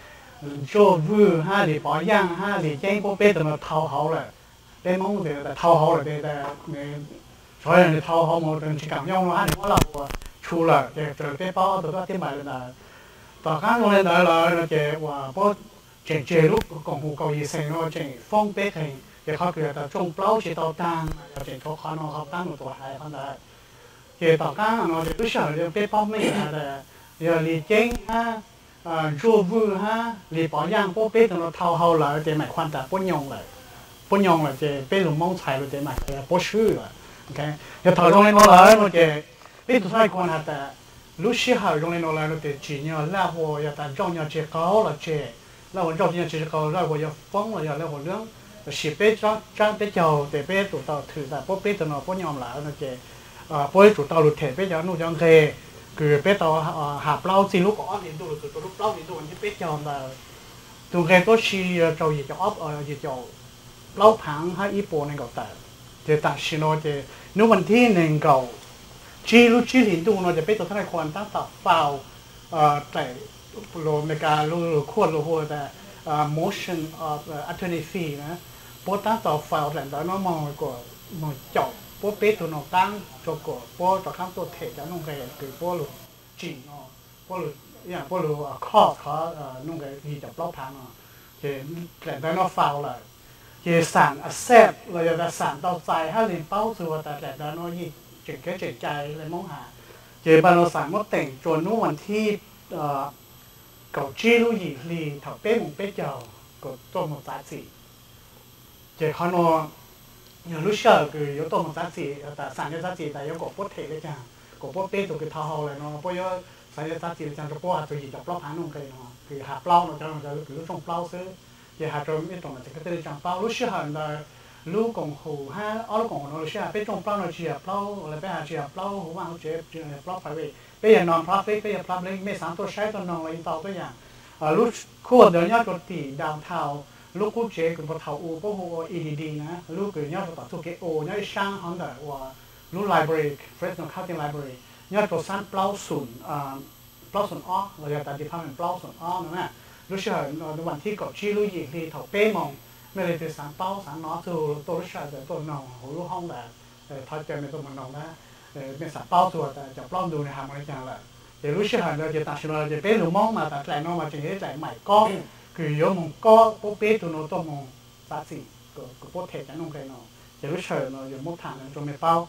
Tsuaj Vwj hab Lis Pov Yaaj hab Lis Ceeb puab peb tug no thau hauv lawm. Peb Moob tes thau hauv lawm tes, tsuav yog nws thau hauv moog tsis kaam yooj no hab nws muab laj ua tshu lawm ces raws li peb paub ob tug tub ob tib npais le ntawd. Tom qaab zoo le ntawd lawm no ces uas puab tseem tseg lub koom haum kaum yim xeem no tseem foob peb qeeg, ces qhov kws tas rooj plaub tsis tau taag yog tseem tshuav qhov no qhov taab lug tuam hais qhov ntawd. Ces tom qaab no ces lub sij hawm peb paub meej has tas yog Lis Ceeb hab Tsuaj Vwj hab Lis Pov Yaaj puab peb tug no thau hauv lawm ces maam khuam tas puab nyoo lawm. Puab nyoo lawm ces peb lug Moob txhais lug ces maam puab swb lawm. Yog thaum zoo le no lawm no ces peb tug txhais khuam has tas lub sij hawm zoo le no lawm no tes tsim nyog laj huas yog tas nrauj nyog tseg qaug los tseg, laj huas nrauj nyog tseg qaug laj huas yog foob los yog laj huas lwb, tab sis peb tsaab peb caug tes peb tus tau thwm tas puab peb tug no puab nyoo lawm no ces puab yuav tsum tau lug them peb cov nuj cov nqeg kws peb tau has plaub txij lub kaum ob hli ntuj lug txug rua lub plaub hli ntuj thib peb caug ntawd. Tus nqeg tuab si yog rau yim caum plaub phaav hab ib puas nees nkaum tawm. Ces tam sim no ces nub vas thib nees nkaum tsib lub tsib hlis ntuj no ces peb tus thab nais qhuas tab tom file, dlaim, lus Amelikas lus khuaj lus hu tas motion of attorney fee na, puab tab tom file dlaim ntawv no moog, moog caum puab peb tug no qaab rua kuas puab rov qaab tuaj them cov nuj nqes kws puab lug tsim no, puab lug, puab lug cause qhov nuj nqes yim caum plaub phav no. Ces dlaim ntawv no file lawm, ces xam accept los yog tas xam tau txais hab le paub txug tas dlaim ntawv no yeej tseem kev tseem cai le Moob has. Ces npaj no xam muab teem rua nub vas thib kaum tsib lub yim hli thaum peb moos peb caug kuas tuaj moog txav txim. Ces qhov no yog lub sij hawm kws yuav tuaj moog txav txim, tas xam yuav txav txim tas yuav kom puab them le caag, kom puab peb tug kws thau hau lawm no puab yuav xam yuav txav txim le caag rua puab has txug yim caum plaub phav nuj nqes no kws has plaub no cov kws lub rooj plaub xwb. Ces has rua ib tsoom nam tsev kwv tij neej tsaa paub lub sij hawm ntawd lub koom haum hab ob lub koom haum no lub sij hawm peb rooj plaub no tsis yog plaub le peb has tsis yog plaub huv vaaj huv tsev, plaub private, peb yog non-profit, peb yog public, mej xaav tuaj saib tuaj noog los yeej tau tuab yaam. Lub khuaj ntawd nyob rua tim downtown, lub qub tsev kws puag thaum u puab hu ua E D D na, lub kws nyob rua tom txuj kev u nyob ib saab hov ntawm uas lub library, Fresno County Library, nyob rua xab plaub xoom, plaub xoom ob los yog tas department plaub xoom ob no na. Lub sij hawm vas thib kaum tsib lub yim hli thaum peb moos, mej leej twg xaav paub xaav nov txug tuaj lub sij hawm ntawd tuaj noog huv lub hoob ntawd, thov caw mej tuaj moog noog na. Mej xaav paub txug tas cov plaub ntug nwg has moog le caag lawm. Ces lub sij hawm ntawd ces tam sim no ces peb lug Moob mas tas dlaim no mas tseem yog ib dlaim maim kob kws yuav moog kob puab peb tug no tuaj moog txav txim kws puab them cov nuj nqes no. Ces lub sij hawm no yuav muab tham rua mej paub.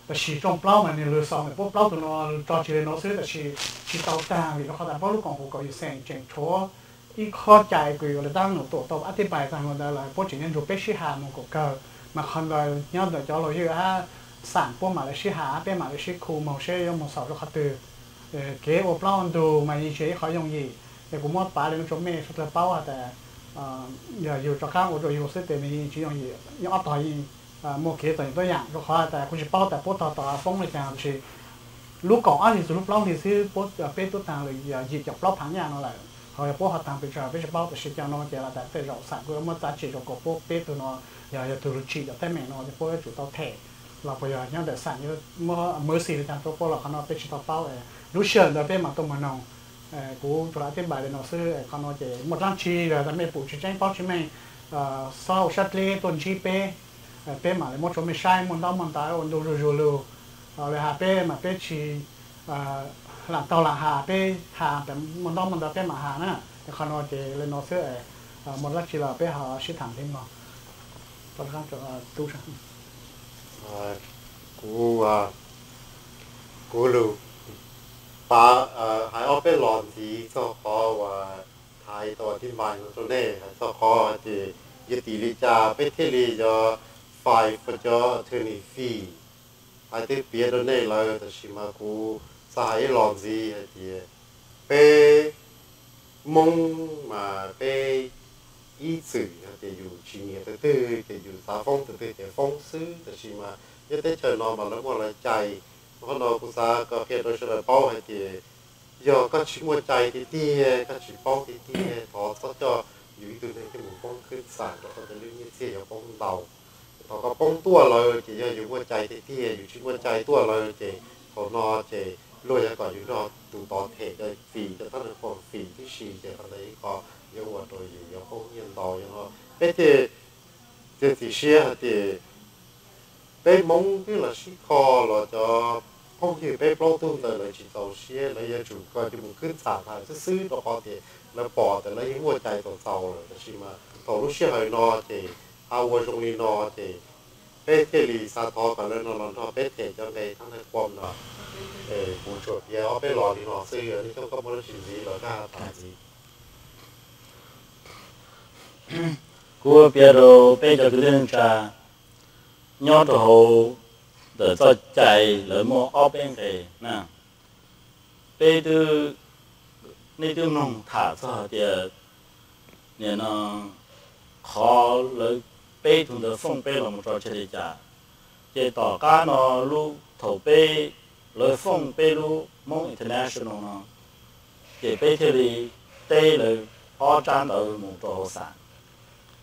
Tam sim rooj plaub mas nwg lug xaus ntawm puab plaub tug no tso tseg le no xwb, tab sis tsis tau taag vim rua qhov tas puab lub koom haum kaum yim xeem tseem tshuav ib qhov cai kws yuav le taab num tuam tau ab tib pais taag lug ntawd lawm puab tseem nyob nrug peb sib has moog kaum kawg. Mas qhov ntawd nyob ntawm cov laus ywj hab xam puab mam le sib has hab peb mam le sib khu moog seb yuav moog xaus rua qhov twg. Kev ua plaub ntug mas yeej tsis yog ib qhov yooj yim, es kuv muab pav le nuav rua mej suav dlawg paub has tas yog yug rov qaab ua rua yug xwb tes nws yeej tsis yooj yim, yeej ob tog yeej muaj kev txom nyem tuab yaam rua qhov tas kuv tsis paub tas puab tog tog foob le caag tab sis lub kaum ob hlis txug lub plaub hlis xwb peb tuab taag le yim caum plaub phav nyaj no lawm. Ho yog puab ho taag pes tsawg peb tsis paub tab sis cov no ces lawv tas tej zaum xam kuj yuav muab txav tsim rua kom puab peb tug no yog yog tug lug tsim cov teeb meem no ces puab yuav tsum tau them los puas yog nyob ntawm xam yuav muab mercy le caag rua puab los qhov no peb tsis tau paub. Lub sij hawm ntawd peb mam tuaj moog noog. Kuv tsuas lam tib npais le no xwb, qhov no ces muaj dlaab tsi yog tas mej pum tsis tseeb paub tsis meej, xob ua sab dleb tuaj ntsib peb, peb mam le muab rua mej saib muaj ntaub muaj ntawv ua ntu zuj zus lug. Le has peb mas peb tsis lam taug lam has, peb has muaj ntaub muaj ntawv peb mam has na. Qhov no ces le no xwb, muaj dlaab tsi los peb ho sib tham ntxiv mog. Kuv, kuv lug pav, hais ob peb lo ntxiv txog qhov uas thaiv tau tib npais no rua nej, hais txog qhov hais tias yog tim li cas peb thiaj li yuav file for cov attorney fee. Hais twb piav rua nej lawm tab sis mas kuv xav hais ib lo ntxiv hais tias peb Moob mas peb ib txwm hais tias yus tsis nyiam tus twg ces yus xav foob tus twg ces foob xwb, tab sis mas nyob teb chaws no mas lawv muaj lawv cai. Qhov no kuv xav kom qhia rau sawv daws paub hais tias yog koj tsis muaj cai tiag tiag, koj tsis paub tiag tiag, thov txhob coj yus ib tug neeg coj mus poob khwb xam rau qhov tias lub nyiaj txiag yuav poob ntau. Thaum koj poob tuaj lawm ces yog yus muaj cai tiag tiag, yus tsis muaj cai tuaj lawm ces thaum no ces luag yuav kom yus nrog tus tod them cov fee, cov thab nais qhuas fee tib si, ces qhov ntawd ib qho yuav ua rau yus yuav poob nyiaj ntau. Yog no peb thiaj txiav txim siab hais tias peb Moob twb los sib kho los cov phooj ywg peb plaub tug ntawd lawv tsis txaus siab, lawv yuav tsum kom coj mus khwb xam thaum xwb xwb rau qhov tias lawv pom tias lawv yeej muaj cai tau txaus lawm. Tab sis mas thaum lub sij hawm no ces ha ua zoo li no ces peb thiaj li xav thov kom lawv no los nrog peb them cov nqe thab nais qhuas no. Kuv tsuas piav ob peb lo li no xwb, yog nej coob koj muaj dab tsi ntxiv los koj tham ntxiv. Kuv piav rau peb cov kwv tij neej tsa nyob rau hauv ntawm txoj cai lawv muaj ob peb nqe na. Peb twb, nej twb mloog tham txog hais tias nim no qhov lawv peb tug ntawd foob peb los mus rau tshaj li cas, ces tom qab no lub thaum peb, lawv foob peb lub Hmoob International no, ces peb thiaj li teb lawv ob tsab ntawv mus rau hauv xam.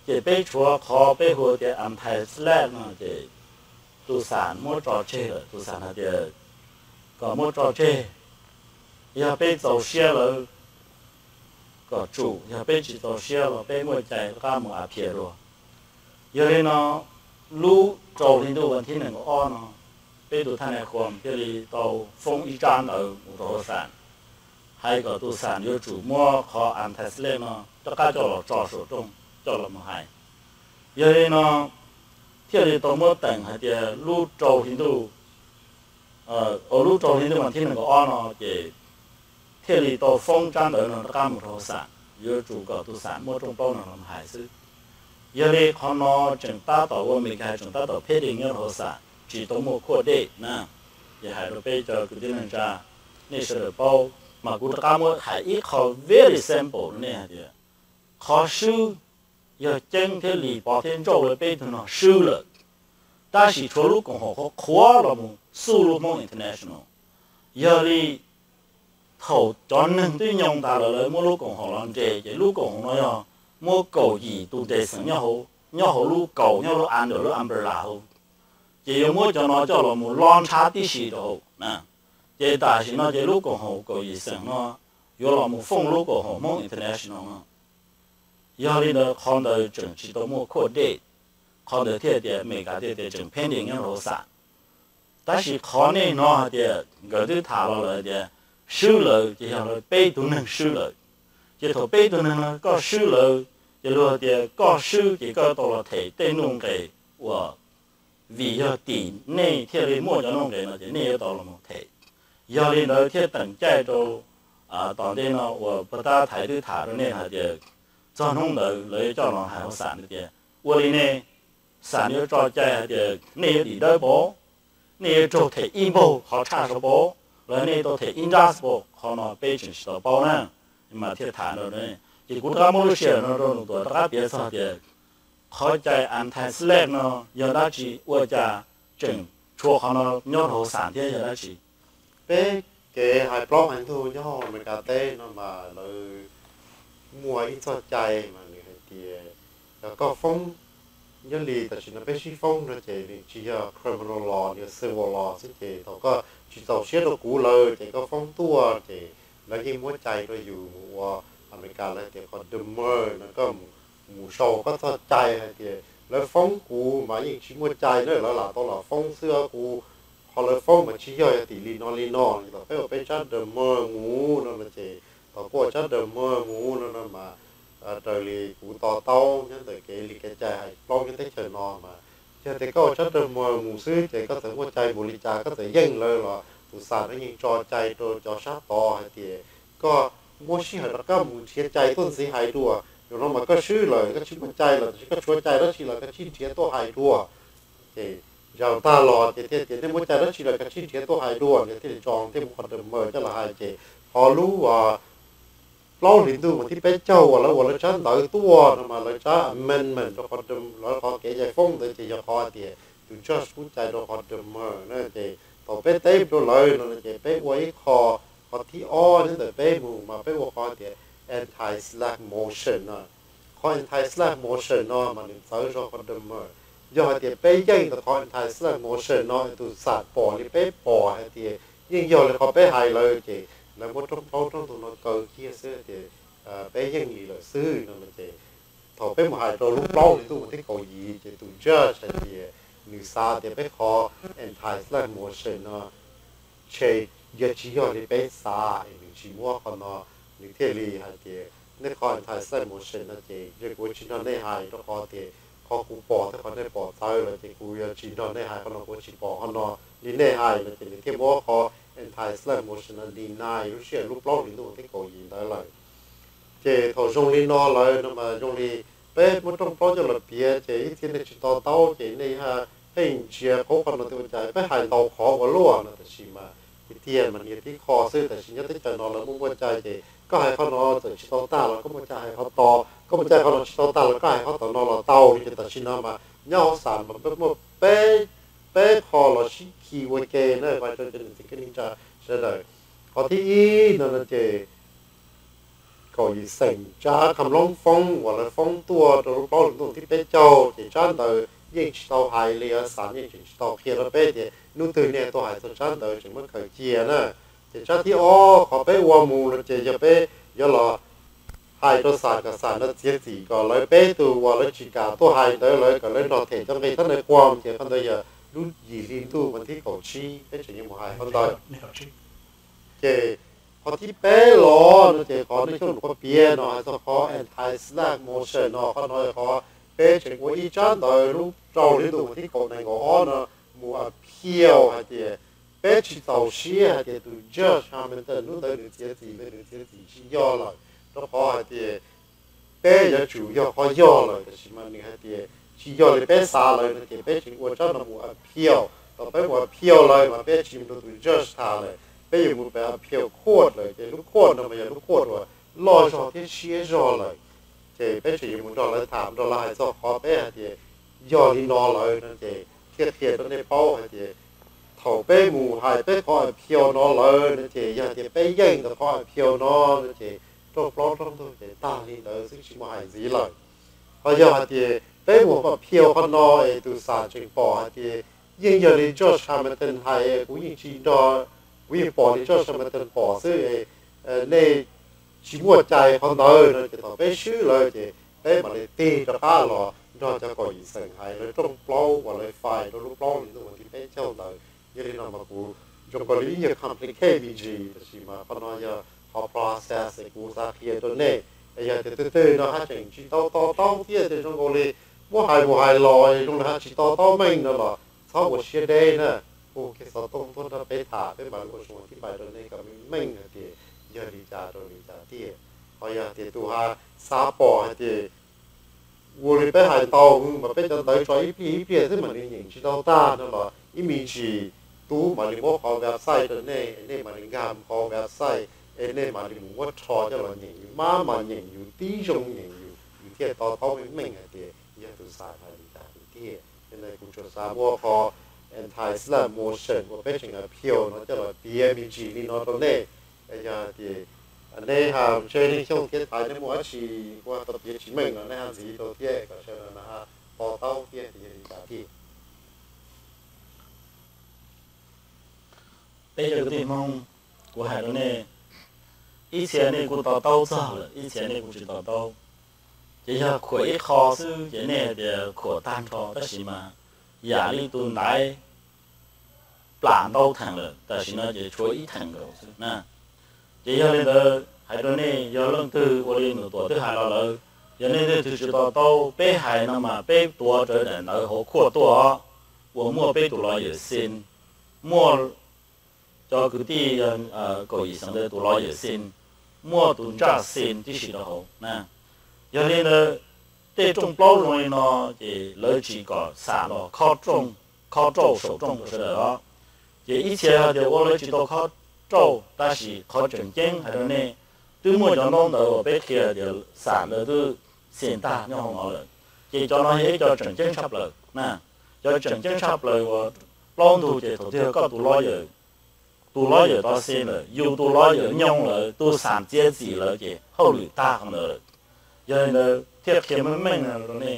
Ces peb tshuav qhov peb hu tias anti-slap no ces tus xam muab tso tseg lawm, tus xam hais tias kom muab tso tseg, yog peb txaus siab lawm kom tsum, yog peb tsis txaus siab los peb muaj cai rov qab mus appeal dua. Yog li no, lub rau hli ntuj vas thib nees nkaum ob no, peb tus thaj nais huam thiaj li tau foob ib tsab ntawv mus rau hauv xam, hais kom tus xam yuav tsum muab qhov anti-slave no rov qab coj los tso saum rooj coj los mus hais. Yog li no, thiaj li tau muab teem hais tias lub rau hli ntuj, lub rau hli ntuj vas thib nees nkaum ob no ces thiaj li tau foob tsab ntawv no rov qab mus rau hauv xam, yuav tsum kom tus xam muab rooj plaub no los hais xwb. Yog li qhov no tseem tab tom ua Meskas tseem tab tom pending nyob rau hauv xam, tsis tau muaj court date na. Ces hais rau peb cov kwv tij neej tsa, nej sawv daws paub, mas kuv rov qab muab hais ib qho very simple rau nej hais tias, qhov swb yog Ceeb thiab Lis, Pov thiab Ntsauj lawv peb tug no swb lawm, tab sis tshuav lub koom haum qhuav qhuav los mus xub lub Hmoob International. Yog li thaum cov neeg twb nyoo tas lawm lawv muab lub koom haum los nres, ces lub koom haum no yog muab kaum yim tus ntseeg xeem nyob hauv lub kaum, nyob lub under lub umbrella hauv, ces yuav muab cov no coj los mus lob ntshav tib si rau hauv. Ces tam sim no ces lub koom haum kaum yim xeem no yuav los mus foob lub koom haum Hmoob International no. Yog li ntawd qhov ntawd tseem tsis tau muaj court date, qhov ntawd thiaj tias Meskas thiaj tias tseem pending nyob rau hauv xam. Tab sis qhov nej hnov hais tias nkawd twb tham los lawm tias swb lawm ces yog lawv peb tug neeg swb lawm. Ces thaum peb tug neeg no koj swb lawm, ces luag hais tias koj swb ces koj tau los them tej nuj nqes uas vim yog tim nej thiaj li muaj cov nuj nqes no ces nej yuav tau los them. Yog li ntawd thiaj teem caij rau tom ntej no uas puag ta thaiv twb tham rau nej hais tias txog hnub ntawd lawv yuav coj los hais hauv xam tias ua li nej, xam yuav tso cai hais tias nej yuav dim dawb paus, nej yuav raug them ib npaug qhov tshaj saud paus, los nej tau them ib nrab xwb paus, qhov no peb tseem tsis tau paub na. Mas thiaj tham rau, ces kuv rov qab muab lub sij hawm no rau Nus Tuam rov qab piav txog tias qhov cai anti-slave no yog dab tsi, ua cas tseem tshuav qhov no nyob rau hauv xam thiab yog dab tsi. Peb kev hais plaub hais ntug nyob hauv Amelikas teb no mas lawv muaj ib txoj cai mas nws hais tias yog koj foob, nyob li tam sim no peb sib foob no ces nws tsis yog criminal law, nws yog civil law xwb. Ces thaum koj tsis txaus siab rau kuv lawm ces koj foob tuaj ces lawv yeej muab cai rau yus mus ua Amelikas lawv tias qhov demur no, koj mus sau koj txoj cai hais tias lawv foob kuv mas yeej tsis muaj cai na, lawv lam tau lam foob xwb, kuv qhov lawv foob mas tsis yog, yog tim li no li no. Ces thaum peb ua peb tsab demur mus no no ces, thaum koj ua tsab demur mus no no mas raws li kuv to taub nyob ntawm kev li kev cai hais plaub nyob teb chaws no mas yog tias koj ua tsab demur mus xwb ces koj txawm muaj cai npaum li cas, koj txawm yeej lawv los tus xam no yeej tso cai rau cov sab tod hais tias koj muab sij hawm rov qab mus nrhiav cai tuaj ntxiv hais dua. Zaum no mas koj swb lawm, koj tsis muaj cai lawm, tab sis koj tshuav cai dab tsi los koj cia li nrhiav tuaj hais dua. Ces zaum tag los ces thiaj tias nej muaj cai dab tsi los koj cia li nrhiav tuaj hais dua, ces thiaj li tso thiaj muab qhov demur coj los hais. Ces qhov lub plaub hlis ntuj mas thib peb caug uas lawv ua lawv tsab ntawv tuaj no mas lawv tsab amendment rau qhov, lawv qhov kev cai foob ntawd ces yog qhov hais tias tus judge pub cai rau qhov demur na. Ces thaum peb teb rau lawv no ces peb ua ib qho, qhov thib ob nyob ntawm peb mus mas peb ua qhov hais tias anti-slap motion no. Qhov anti-slap motion no mas nws txawv zog qhov demur. Yog hais tias peb yeej ntawm qhov anti-slap motion no es tus xam pom li peb pom hais tias yeej yog li qhov peb hais lawm ces lawv muab rooj plaub rooj ntug no kaw kiag xwb tias peb yeej li lawm xwb no ces thaum peb mus hais rau lub plaub hlis ntuj mus thib kaum yim ces tus judge hais tias nws xav tias peb qhov anti-slap motion no tshe yog tsis yog li peb xav es nws tsis muab qhov no. Nws thiaj li hais tias nej qhov anti-slap motion no ces kuv tsis nrog nej hais rau qhov tias qhov kuv pom thiab qhov nej pom txawv lawm ces kuv yuav tsis nrog nej hais qhov no, kuv tsis pom qhov no li nej hais no ces nws thiaj muab qhov anti-slap motion no deny lub sij hawm lub plaub hlis ntuj mus thib kaum yim ntawd lawm. Ces thaum zoo li no lawm no mas zoo li peb muab rooj plaub coj los piav ces ib txhia nej tsis to taub ces nej pheej ntsia qhov qhov no tias ua cas peb hais ntau qhov ua luaj no, tab sis mas tiag tiag mas nws tib qho xwb. Tab sis nyob teb chaws no lawv muaj muaj cai ces koj hais qhov no txawm tsis tau tag los koj muaj cai hais qhov tod, koj muaj cai qhov no tsis tau tag los koj hais qhov tom no los tau li. Ces tam sim no mas nyob hauv xam mas peb muaj peb, peb qho los sib khi ua ke na, vais rau cov niam txiv kwv tij neej tsa sawv daws. Qhov thib ib no no ces kaum yim xeem tsab kham loob foob uas lawv foob tuaj rau lub plaub hlis ntuj thib peb caug ces tsab ntawd yeej tsis tau hais li, xav yeej tseem tsis tau qhia rau peb tias hnub twg nej tuaj hais txog tsab ntawv tseem muab khaws cia na. Ces tsab thib ob qhov peb ua mus no ces yog peb yuav los hais rau xam kom xam no txiav txim kom lawv peb tug uas lawv tsis kam tuaj hais ntawd lawv kom lawv nrog them cov nqi thab nais quas, ces qhov ntawd yog lub yim hli ntuj vas thib kaum tsib peb tseem yuav mus hais qhov ntawd. Ces qhov thib peb los no ces qhov nej coj lus qhov piav no hais txog qhov anti-SLAPP motion no, qhov no yog qhov peb tseem ua ib tsab ntawv lub rau hli ntuj vas thib kaum nees nkaum ob no mus appeal hais tias peb tsis txaus siab hais tias tus judge Hamilton hnub ntawd nws txiav txim ntawd nws txiav txim tsis yog lawm, rau qhov hais tias peb yuav tsum yog qhov yog lawm, tab sis mas nws hais tias tsis yog li peb xav lawm no ces peb tseem ua tsab no mus appeal. Thaum peb mus appeal lawm mas peb tsis mus rau tus judge tham lawm, peb yuav mus pem appeal court lawm, ces lub court no mas yog lub court uas loj zog thiab siab zog lawm. Ces peb tseem yuav mus nrog lawv tham, nrog lawv hais txog qhov peb hais tias yog li no lawm no ces thiaj qhia rau nej paub hais tias thaum peb mus hais peb qhov appeal no lawm no ces yog tias peb yeej ntawm qhov appeal no no ces rooj plaub rooj ntug ces tag li ntawd xwb tsis muaj hais ntxiv lawm. Ho yog hais tias peb mus appeal qhov no es tus xam tseem pom hais tias yeej yog li judge Hamilton hais, kuv yeej tsis nrog, kuv yeej pom li judge Hamilton pom xwb, nej tsis muaj cai qhov ntawd no ces thaum peb swb lawm ces peb mam li tig rov qab los nrog cov kaum yim xeem hais lawv rooj plaub uas lawv file rau lub plaub hlis ntuj vas thib peb caug ntawd. Yog li no mas kuv zoo nkaus li ib yam complicate me ntsis, tab sis mas qhov no yog qhov process es kuv xav qhia rau nej. Es yog tias tus twg no haj tseem tsis tau to taub thiab tias zoo nkaus li muab hais mus hais los zoo li haj tsis to taub meej no los txhob ua siab deb na. Hu kiag xov tooj tuaj nrog peb tham, peb mam li ua zoo ua thib pais rau nej kom meej meej hais tias yog li cas rau li cas tiag. Ho yog tias tus ha xav pom hais tias ua li peb hais ntau mas peb cov ntawv tso ib pliag ib pliag xwb mam li nyeem tsis tau tag no los ib me ntsis tub mam li muab qhov website rau nej, nej mam li nkag qhov website es nej mam li mus muab rho coj los nyeem, yus mam mam nyeem yus tib zoo nyeem yus, yus thiaj to taub meej meej hais tias yog tus xav hais li cas tiag. Yog li ntawd kuv tsuas xav muab qhov anti-SLAPP motion uas peb tseem appeal no coj los piav me ntsis li no rau nej. Yog tias nej ha ntshe Neej Xyooj thiab Thaiv nej muaj dab tsi kuj tau piav tsis meej no nej ha ntxiv rau thiab kom sawv daws na ha to taub thiab tias yog li cas thiab. Peb cov kwv tij Hmoob, kuv hais rau nej, ib txhia nej kuj to taub txog lawm, ib txhia nej kuj tsis to taub. Ces yog khuam ib qho xwb ces nej hais tias khuam tag nrho, tab sis mas yam li tus ntaiv plam ntau theem lawm, tam sim no ces tshuav ib theem nkaus xwb na. Ces yog li ntawd hais rau nej, yog leej twg ua li nws tuam twb hais los lawm, yog nej leej twg tsis to taub, peb hais no mas peb tuav rawv daim ntawv hauv khuaj tuaj, uas muaj peb tus lawyer sin, muaj cov kwv tij kaum yim xeem ntawd tus lawyer sin, muaj tus judge sin tib si rau hauv na. Yog li ntawd tej rooj plaub zoo li no ces lawv tsis kom xam los khob rooj, khob rauj saum rooj rau sawv daws os. Ces ib txhia hais tias ua lawv tsis tau khob rauj, tab sis qhov tseem ceeb hais rau nej, twb muaj cov ntaub ntawv uas peb qhia tias xam ntawd twb sin tag nyob hauv no lawm. Ces cov no yog ib co tseem ceeb tshaj plaws na. Cov tseem ceeb tshaj plaws uas plaub ntug ces thaum twg koj tus lawyer, tus lawyer tau sin lawm, yus tus lawyer nyoog lawm, tus xam txiav txim lawm ces hauj lwm tag qhov ntawd lawm. Yog li ntawd thiaj qhia meej meej rau nej,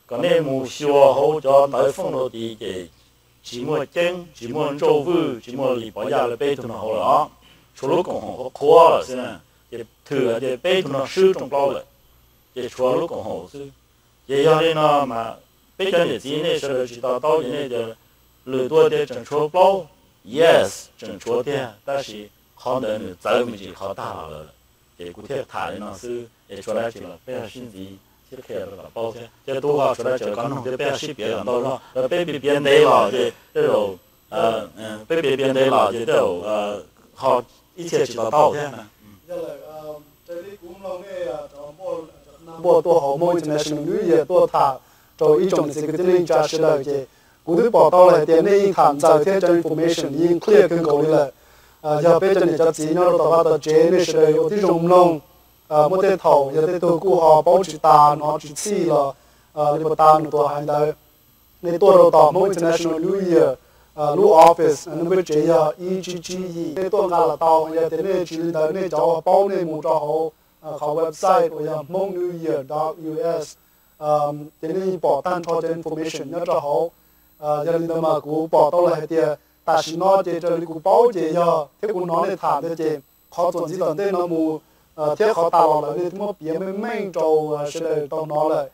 kom nej mus xyuas hauv cov ntawv fooj rau tid ces tsis muaj ceeb, tsis muaj ntsauj vwj, tsis muaj lis pov yaj li peb tug no hauv lawm os. Tshuav lub koom haum qhuav qhuav lawm xwb na. Ces thwm hais tias peb tug no swb rooj plaub lawm, ces tshuav lub koom haum xwb. Ces yog li no mas peb cov niam txiv nej sawv daws tsis to taub ces nej tias lwm tus tias tseem tshuav plaub, yes, tseem tshuav tiag, tab sis qhov ntawd nws txawv me ntsis qhov tag los lawm. Ces kuv thiaj tham li no xwb, es tshuav dab tsi los peb ho sib ntxiv sib qhia rau kom paub thiab. Ces tus ho tshuav dab tsi los koj nug thiab, peb ho sib piav kom ntau zog, peb piav piav ntev los ces tej zaum, peb piav piav ntev los ces tej zaum ho ib txhia tsis to taub thiab. Npuaj tuaj hauv Hmoob International New Year tuaj tham rau ib tsoom niam txiv kwv tij neej tsa sawv daws ces kuv twb pom tau lawm hais tias nej yeej tham ntxaws thiab cov information yeej clear kawg nkaus li lawm. Yog peb cov niam cov txiv nyob rau tom vaj tom tsev nej sawv daws ua tib zoo mloog, muaj tej thaum yog tej tug kuj ho paub tsis tas hnov tsis txhij los li puas tas nws tuam hais ntawd. Nej tuaj rau tom Hmoob International New Year lub office, nws npe tsev yog ib tsib tsib yim, nej tuaj nqa los tau. Yog tias nej tsis li ntawd nej cov uas paub nej mus rau hauv qhov website uas yog hmongnew year dot u s, Ces nej yeej pom tag nrho cov information nyob rau hauv. Yog li ntawd mas kuv pom tau lawm hais tias tam sim no ces raws li kuv paub ces yog thiab kuv hnov nej tham ntawd ces qhov txuas ntxiv tom ntej no mus thiab qhov tas los lawm nej twb muab piav meej meej rau sawv daws tau hnov lawm.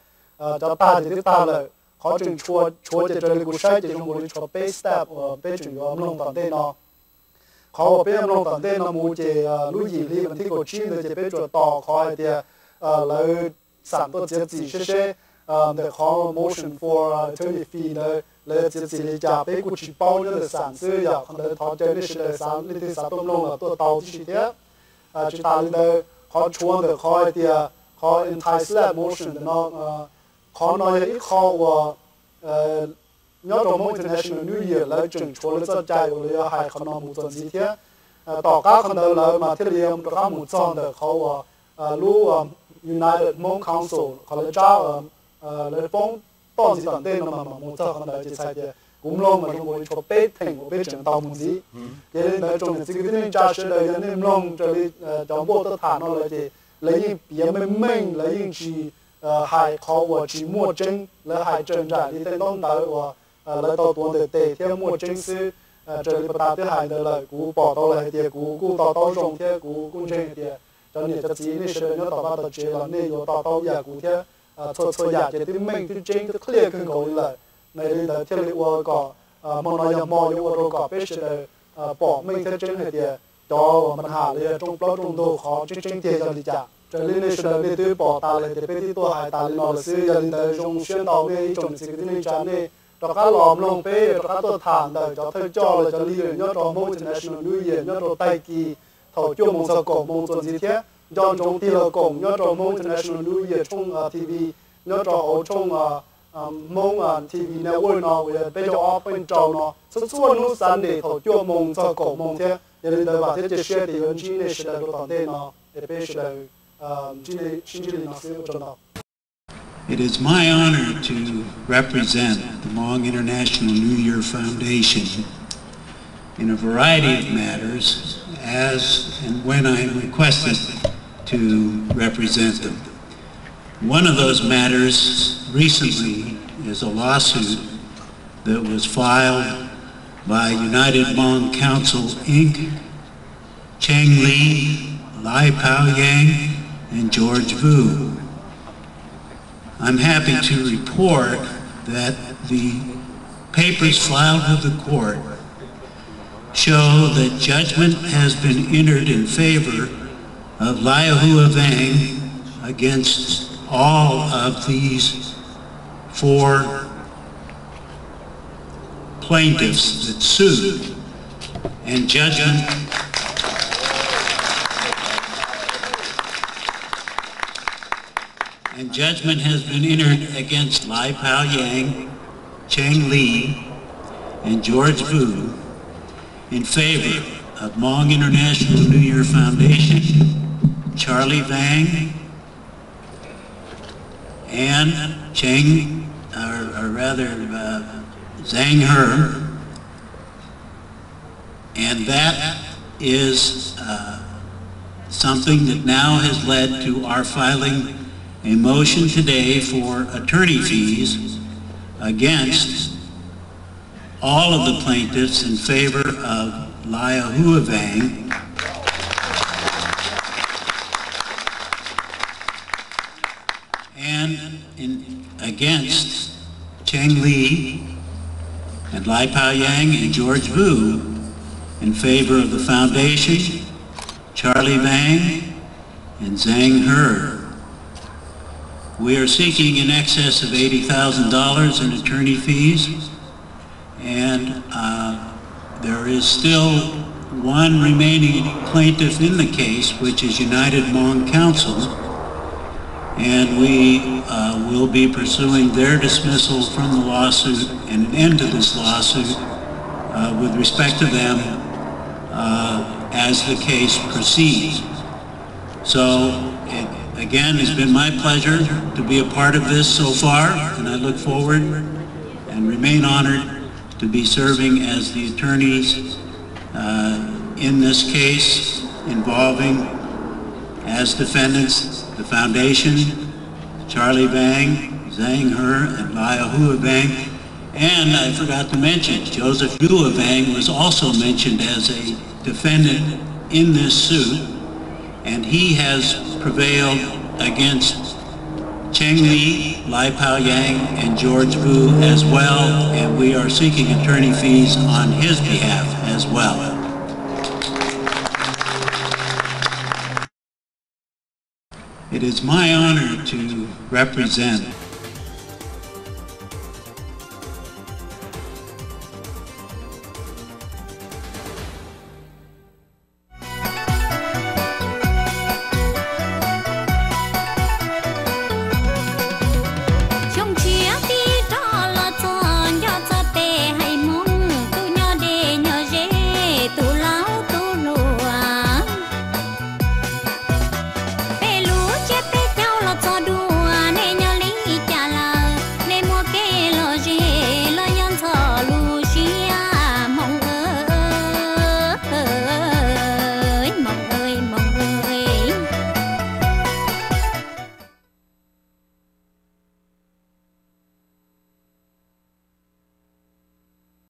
Cov tag ces twb tag lawm, qhov tseem tshuav ces raws li kuv saib ces zoo nkaus li tshuav peb step uas peb tseem yuav mloog tom ntej no. Qhov uas peb yuav mloog tom ntej no mus ces lub yim hli vas thib kaum tsib ntawd ces peb tsuas tos qhov hais tias lawv xam tuaj txiav txim seb seb ntawm qhov motion for attorney fee ntawd lawv yuav txiav txim li cas, peb kuj tsis paub nyob ntawm xam xwb. Yog qhov ntawd thov caw nej sawv daws xav leej twg xav tuaj mloog los tuaj tau tib si thiab. Tsis tas li ntawd, qhov tshuav ntawm qhov hais tias qhov anti-slap motion ntawm no, qhov no yog ib qho uas nyob rau Hmong International New Year lawv tseem tshuav lawv txoj cai uas lawv yuav hais qhov no mus txuas ntxiv thiab. Tom qab qhov ntawd lawv mas thiaj li rov qab mus txog ntawm qhov uas lub United Hmong Council, qhov lawv tsab lawv foob toj ntxiv tom ntej no mas mam mus txog qhov ntawd ces txhais tias kuv mloog mas zoo nkaus li tshuav peb theem uas peb tseem tau mus ntxiv. Ces li ntawd tsoom niam txiv kwv tij neej tsa sawv daws yog nej mloog raws li cov npuaj tuaj tham no lawm ces lawv yeej piav meej meej, lawv yeej tsis hais qhov uas tsis muaj tseeb, lawv hais raws nraim li tej ntaub ntawv uas lawv tau tuav ntawm tes thiab muaj tseeb xwb. Raws li puag ta twb hais ntawd lawm, kuv pom tau lawm hais tias kuv kuj to taub zoo thiab kuv kuj ntseeg hais tias cov niam cov txiv nej sawv daws nyob tom vaj tom tsev los nej yuav to taub ib yam kuv thiab. Txhua txhua yam ces twb meej twb tseeb twb clear kawg nkaus li lawm. Yog li ntawd thiaj li ua kom hmo no yog hmo yuav ua rau kom peb sawv daws pom meej thiab tseeb hais tias cov uas npa nham los yog rooj plaub rooj ntug qhov tseeb tseeb tiag yog li cas. Raws li nej sawv daws nej twb pom tas lawm hais tias peb twb tuaj hais tas li no lawm xwb. Yog li ntawd zoo siab ntau nej ib tsoom niam txiv kwv tij neej tsa nej rov qab los mloog peb rov qab tuaj tham ntawm cov thawj coj los cov leader nyob rau Hmong International New Year nyob rau tag kis thaum cuaj moos txog kaum moos txuas ntxiv thiab nco ntsoov tig los koom nyob rau Hmong International New Year tshooj T V nyob rau hauv tshooj Hmong T V Network no uas yog peb caug ob point rau no txhua txhua hnub Sunday thaum cuaj moos txog kaum moos thiab. Yog li ntawd vam thiab cia siab tias yuav ntsib nej sawv daws rau tom ntej no es peb sawv daws sib ntsib li no xwb, ua tsaug ntau. It is my honor to represent the Hmong International New Year Foundation in a variety of matters as and when I am requested to represent them. One of those matters recently is a lawsuit that was filed by United Hmong Council, Inc, Chang Lee, Lai Pao Yang, and George Vu. I'm happy to report that the papers filed with the court show that judgment has been entered in favor of Lai Hua Vang against all of these four plaintiffs that sued, and judgment and judgment has been entered against Lai Pao Yang, Chang Lee, and George Vu in favor of Hmong International New Year Foundation, Charlie Vang, and Chang, or, or rather, uh, Zhang He. And that is, uh, something that now has led to our filing a motion today for attorney fees against all of the plaintiffs in favor of Lai Hua Vang and in, against Chang Lee and Lai Pao Yang and George Vu in favor of the foundation, Charlie Vang, and Zhang He. We are seeking in excess of eighty thousand dollars in attorney fees. And, uh, there is still one remaining plaintiff in the case, which is United Hmong Council. And we, uh, will be pursuing their dismissal from the lawsuit and an end to this lawsuit, uh, with respect to them, uh, as the case proceeds. So, it, again, it's been my pleasure to be a part of this so far, and I look forward and remain honored to be serving as the attorneys, uh, in this case involving, as defendants, the foundation, Charlie Vang, Zhang He and Lai Huavang. And I forgot to mention, Joseph Yu Huavang was also mentioned as a defendant in this suit, and he has prevailed against Cheng Li, Lai Pao Yang, and George Vu as well, and we are seeking attorney fees on his behalf as well. It is my honor to represent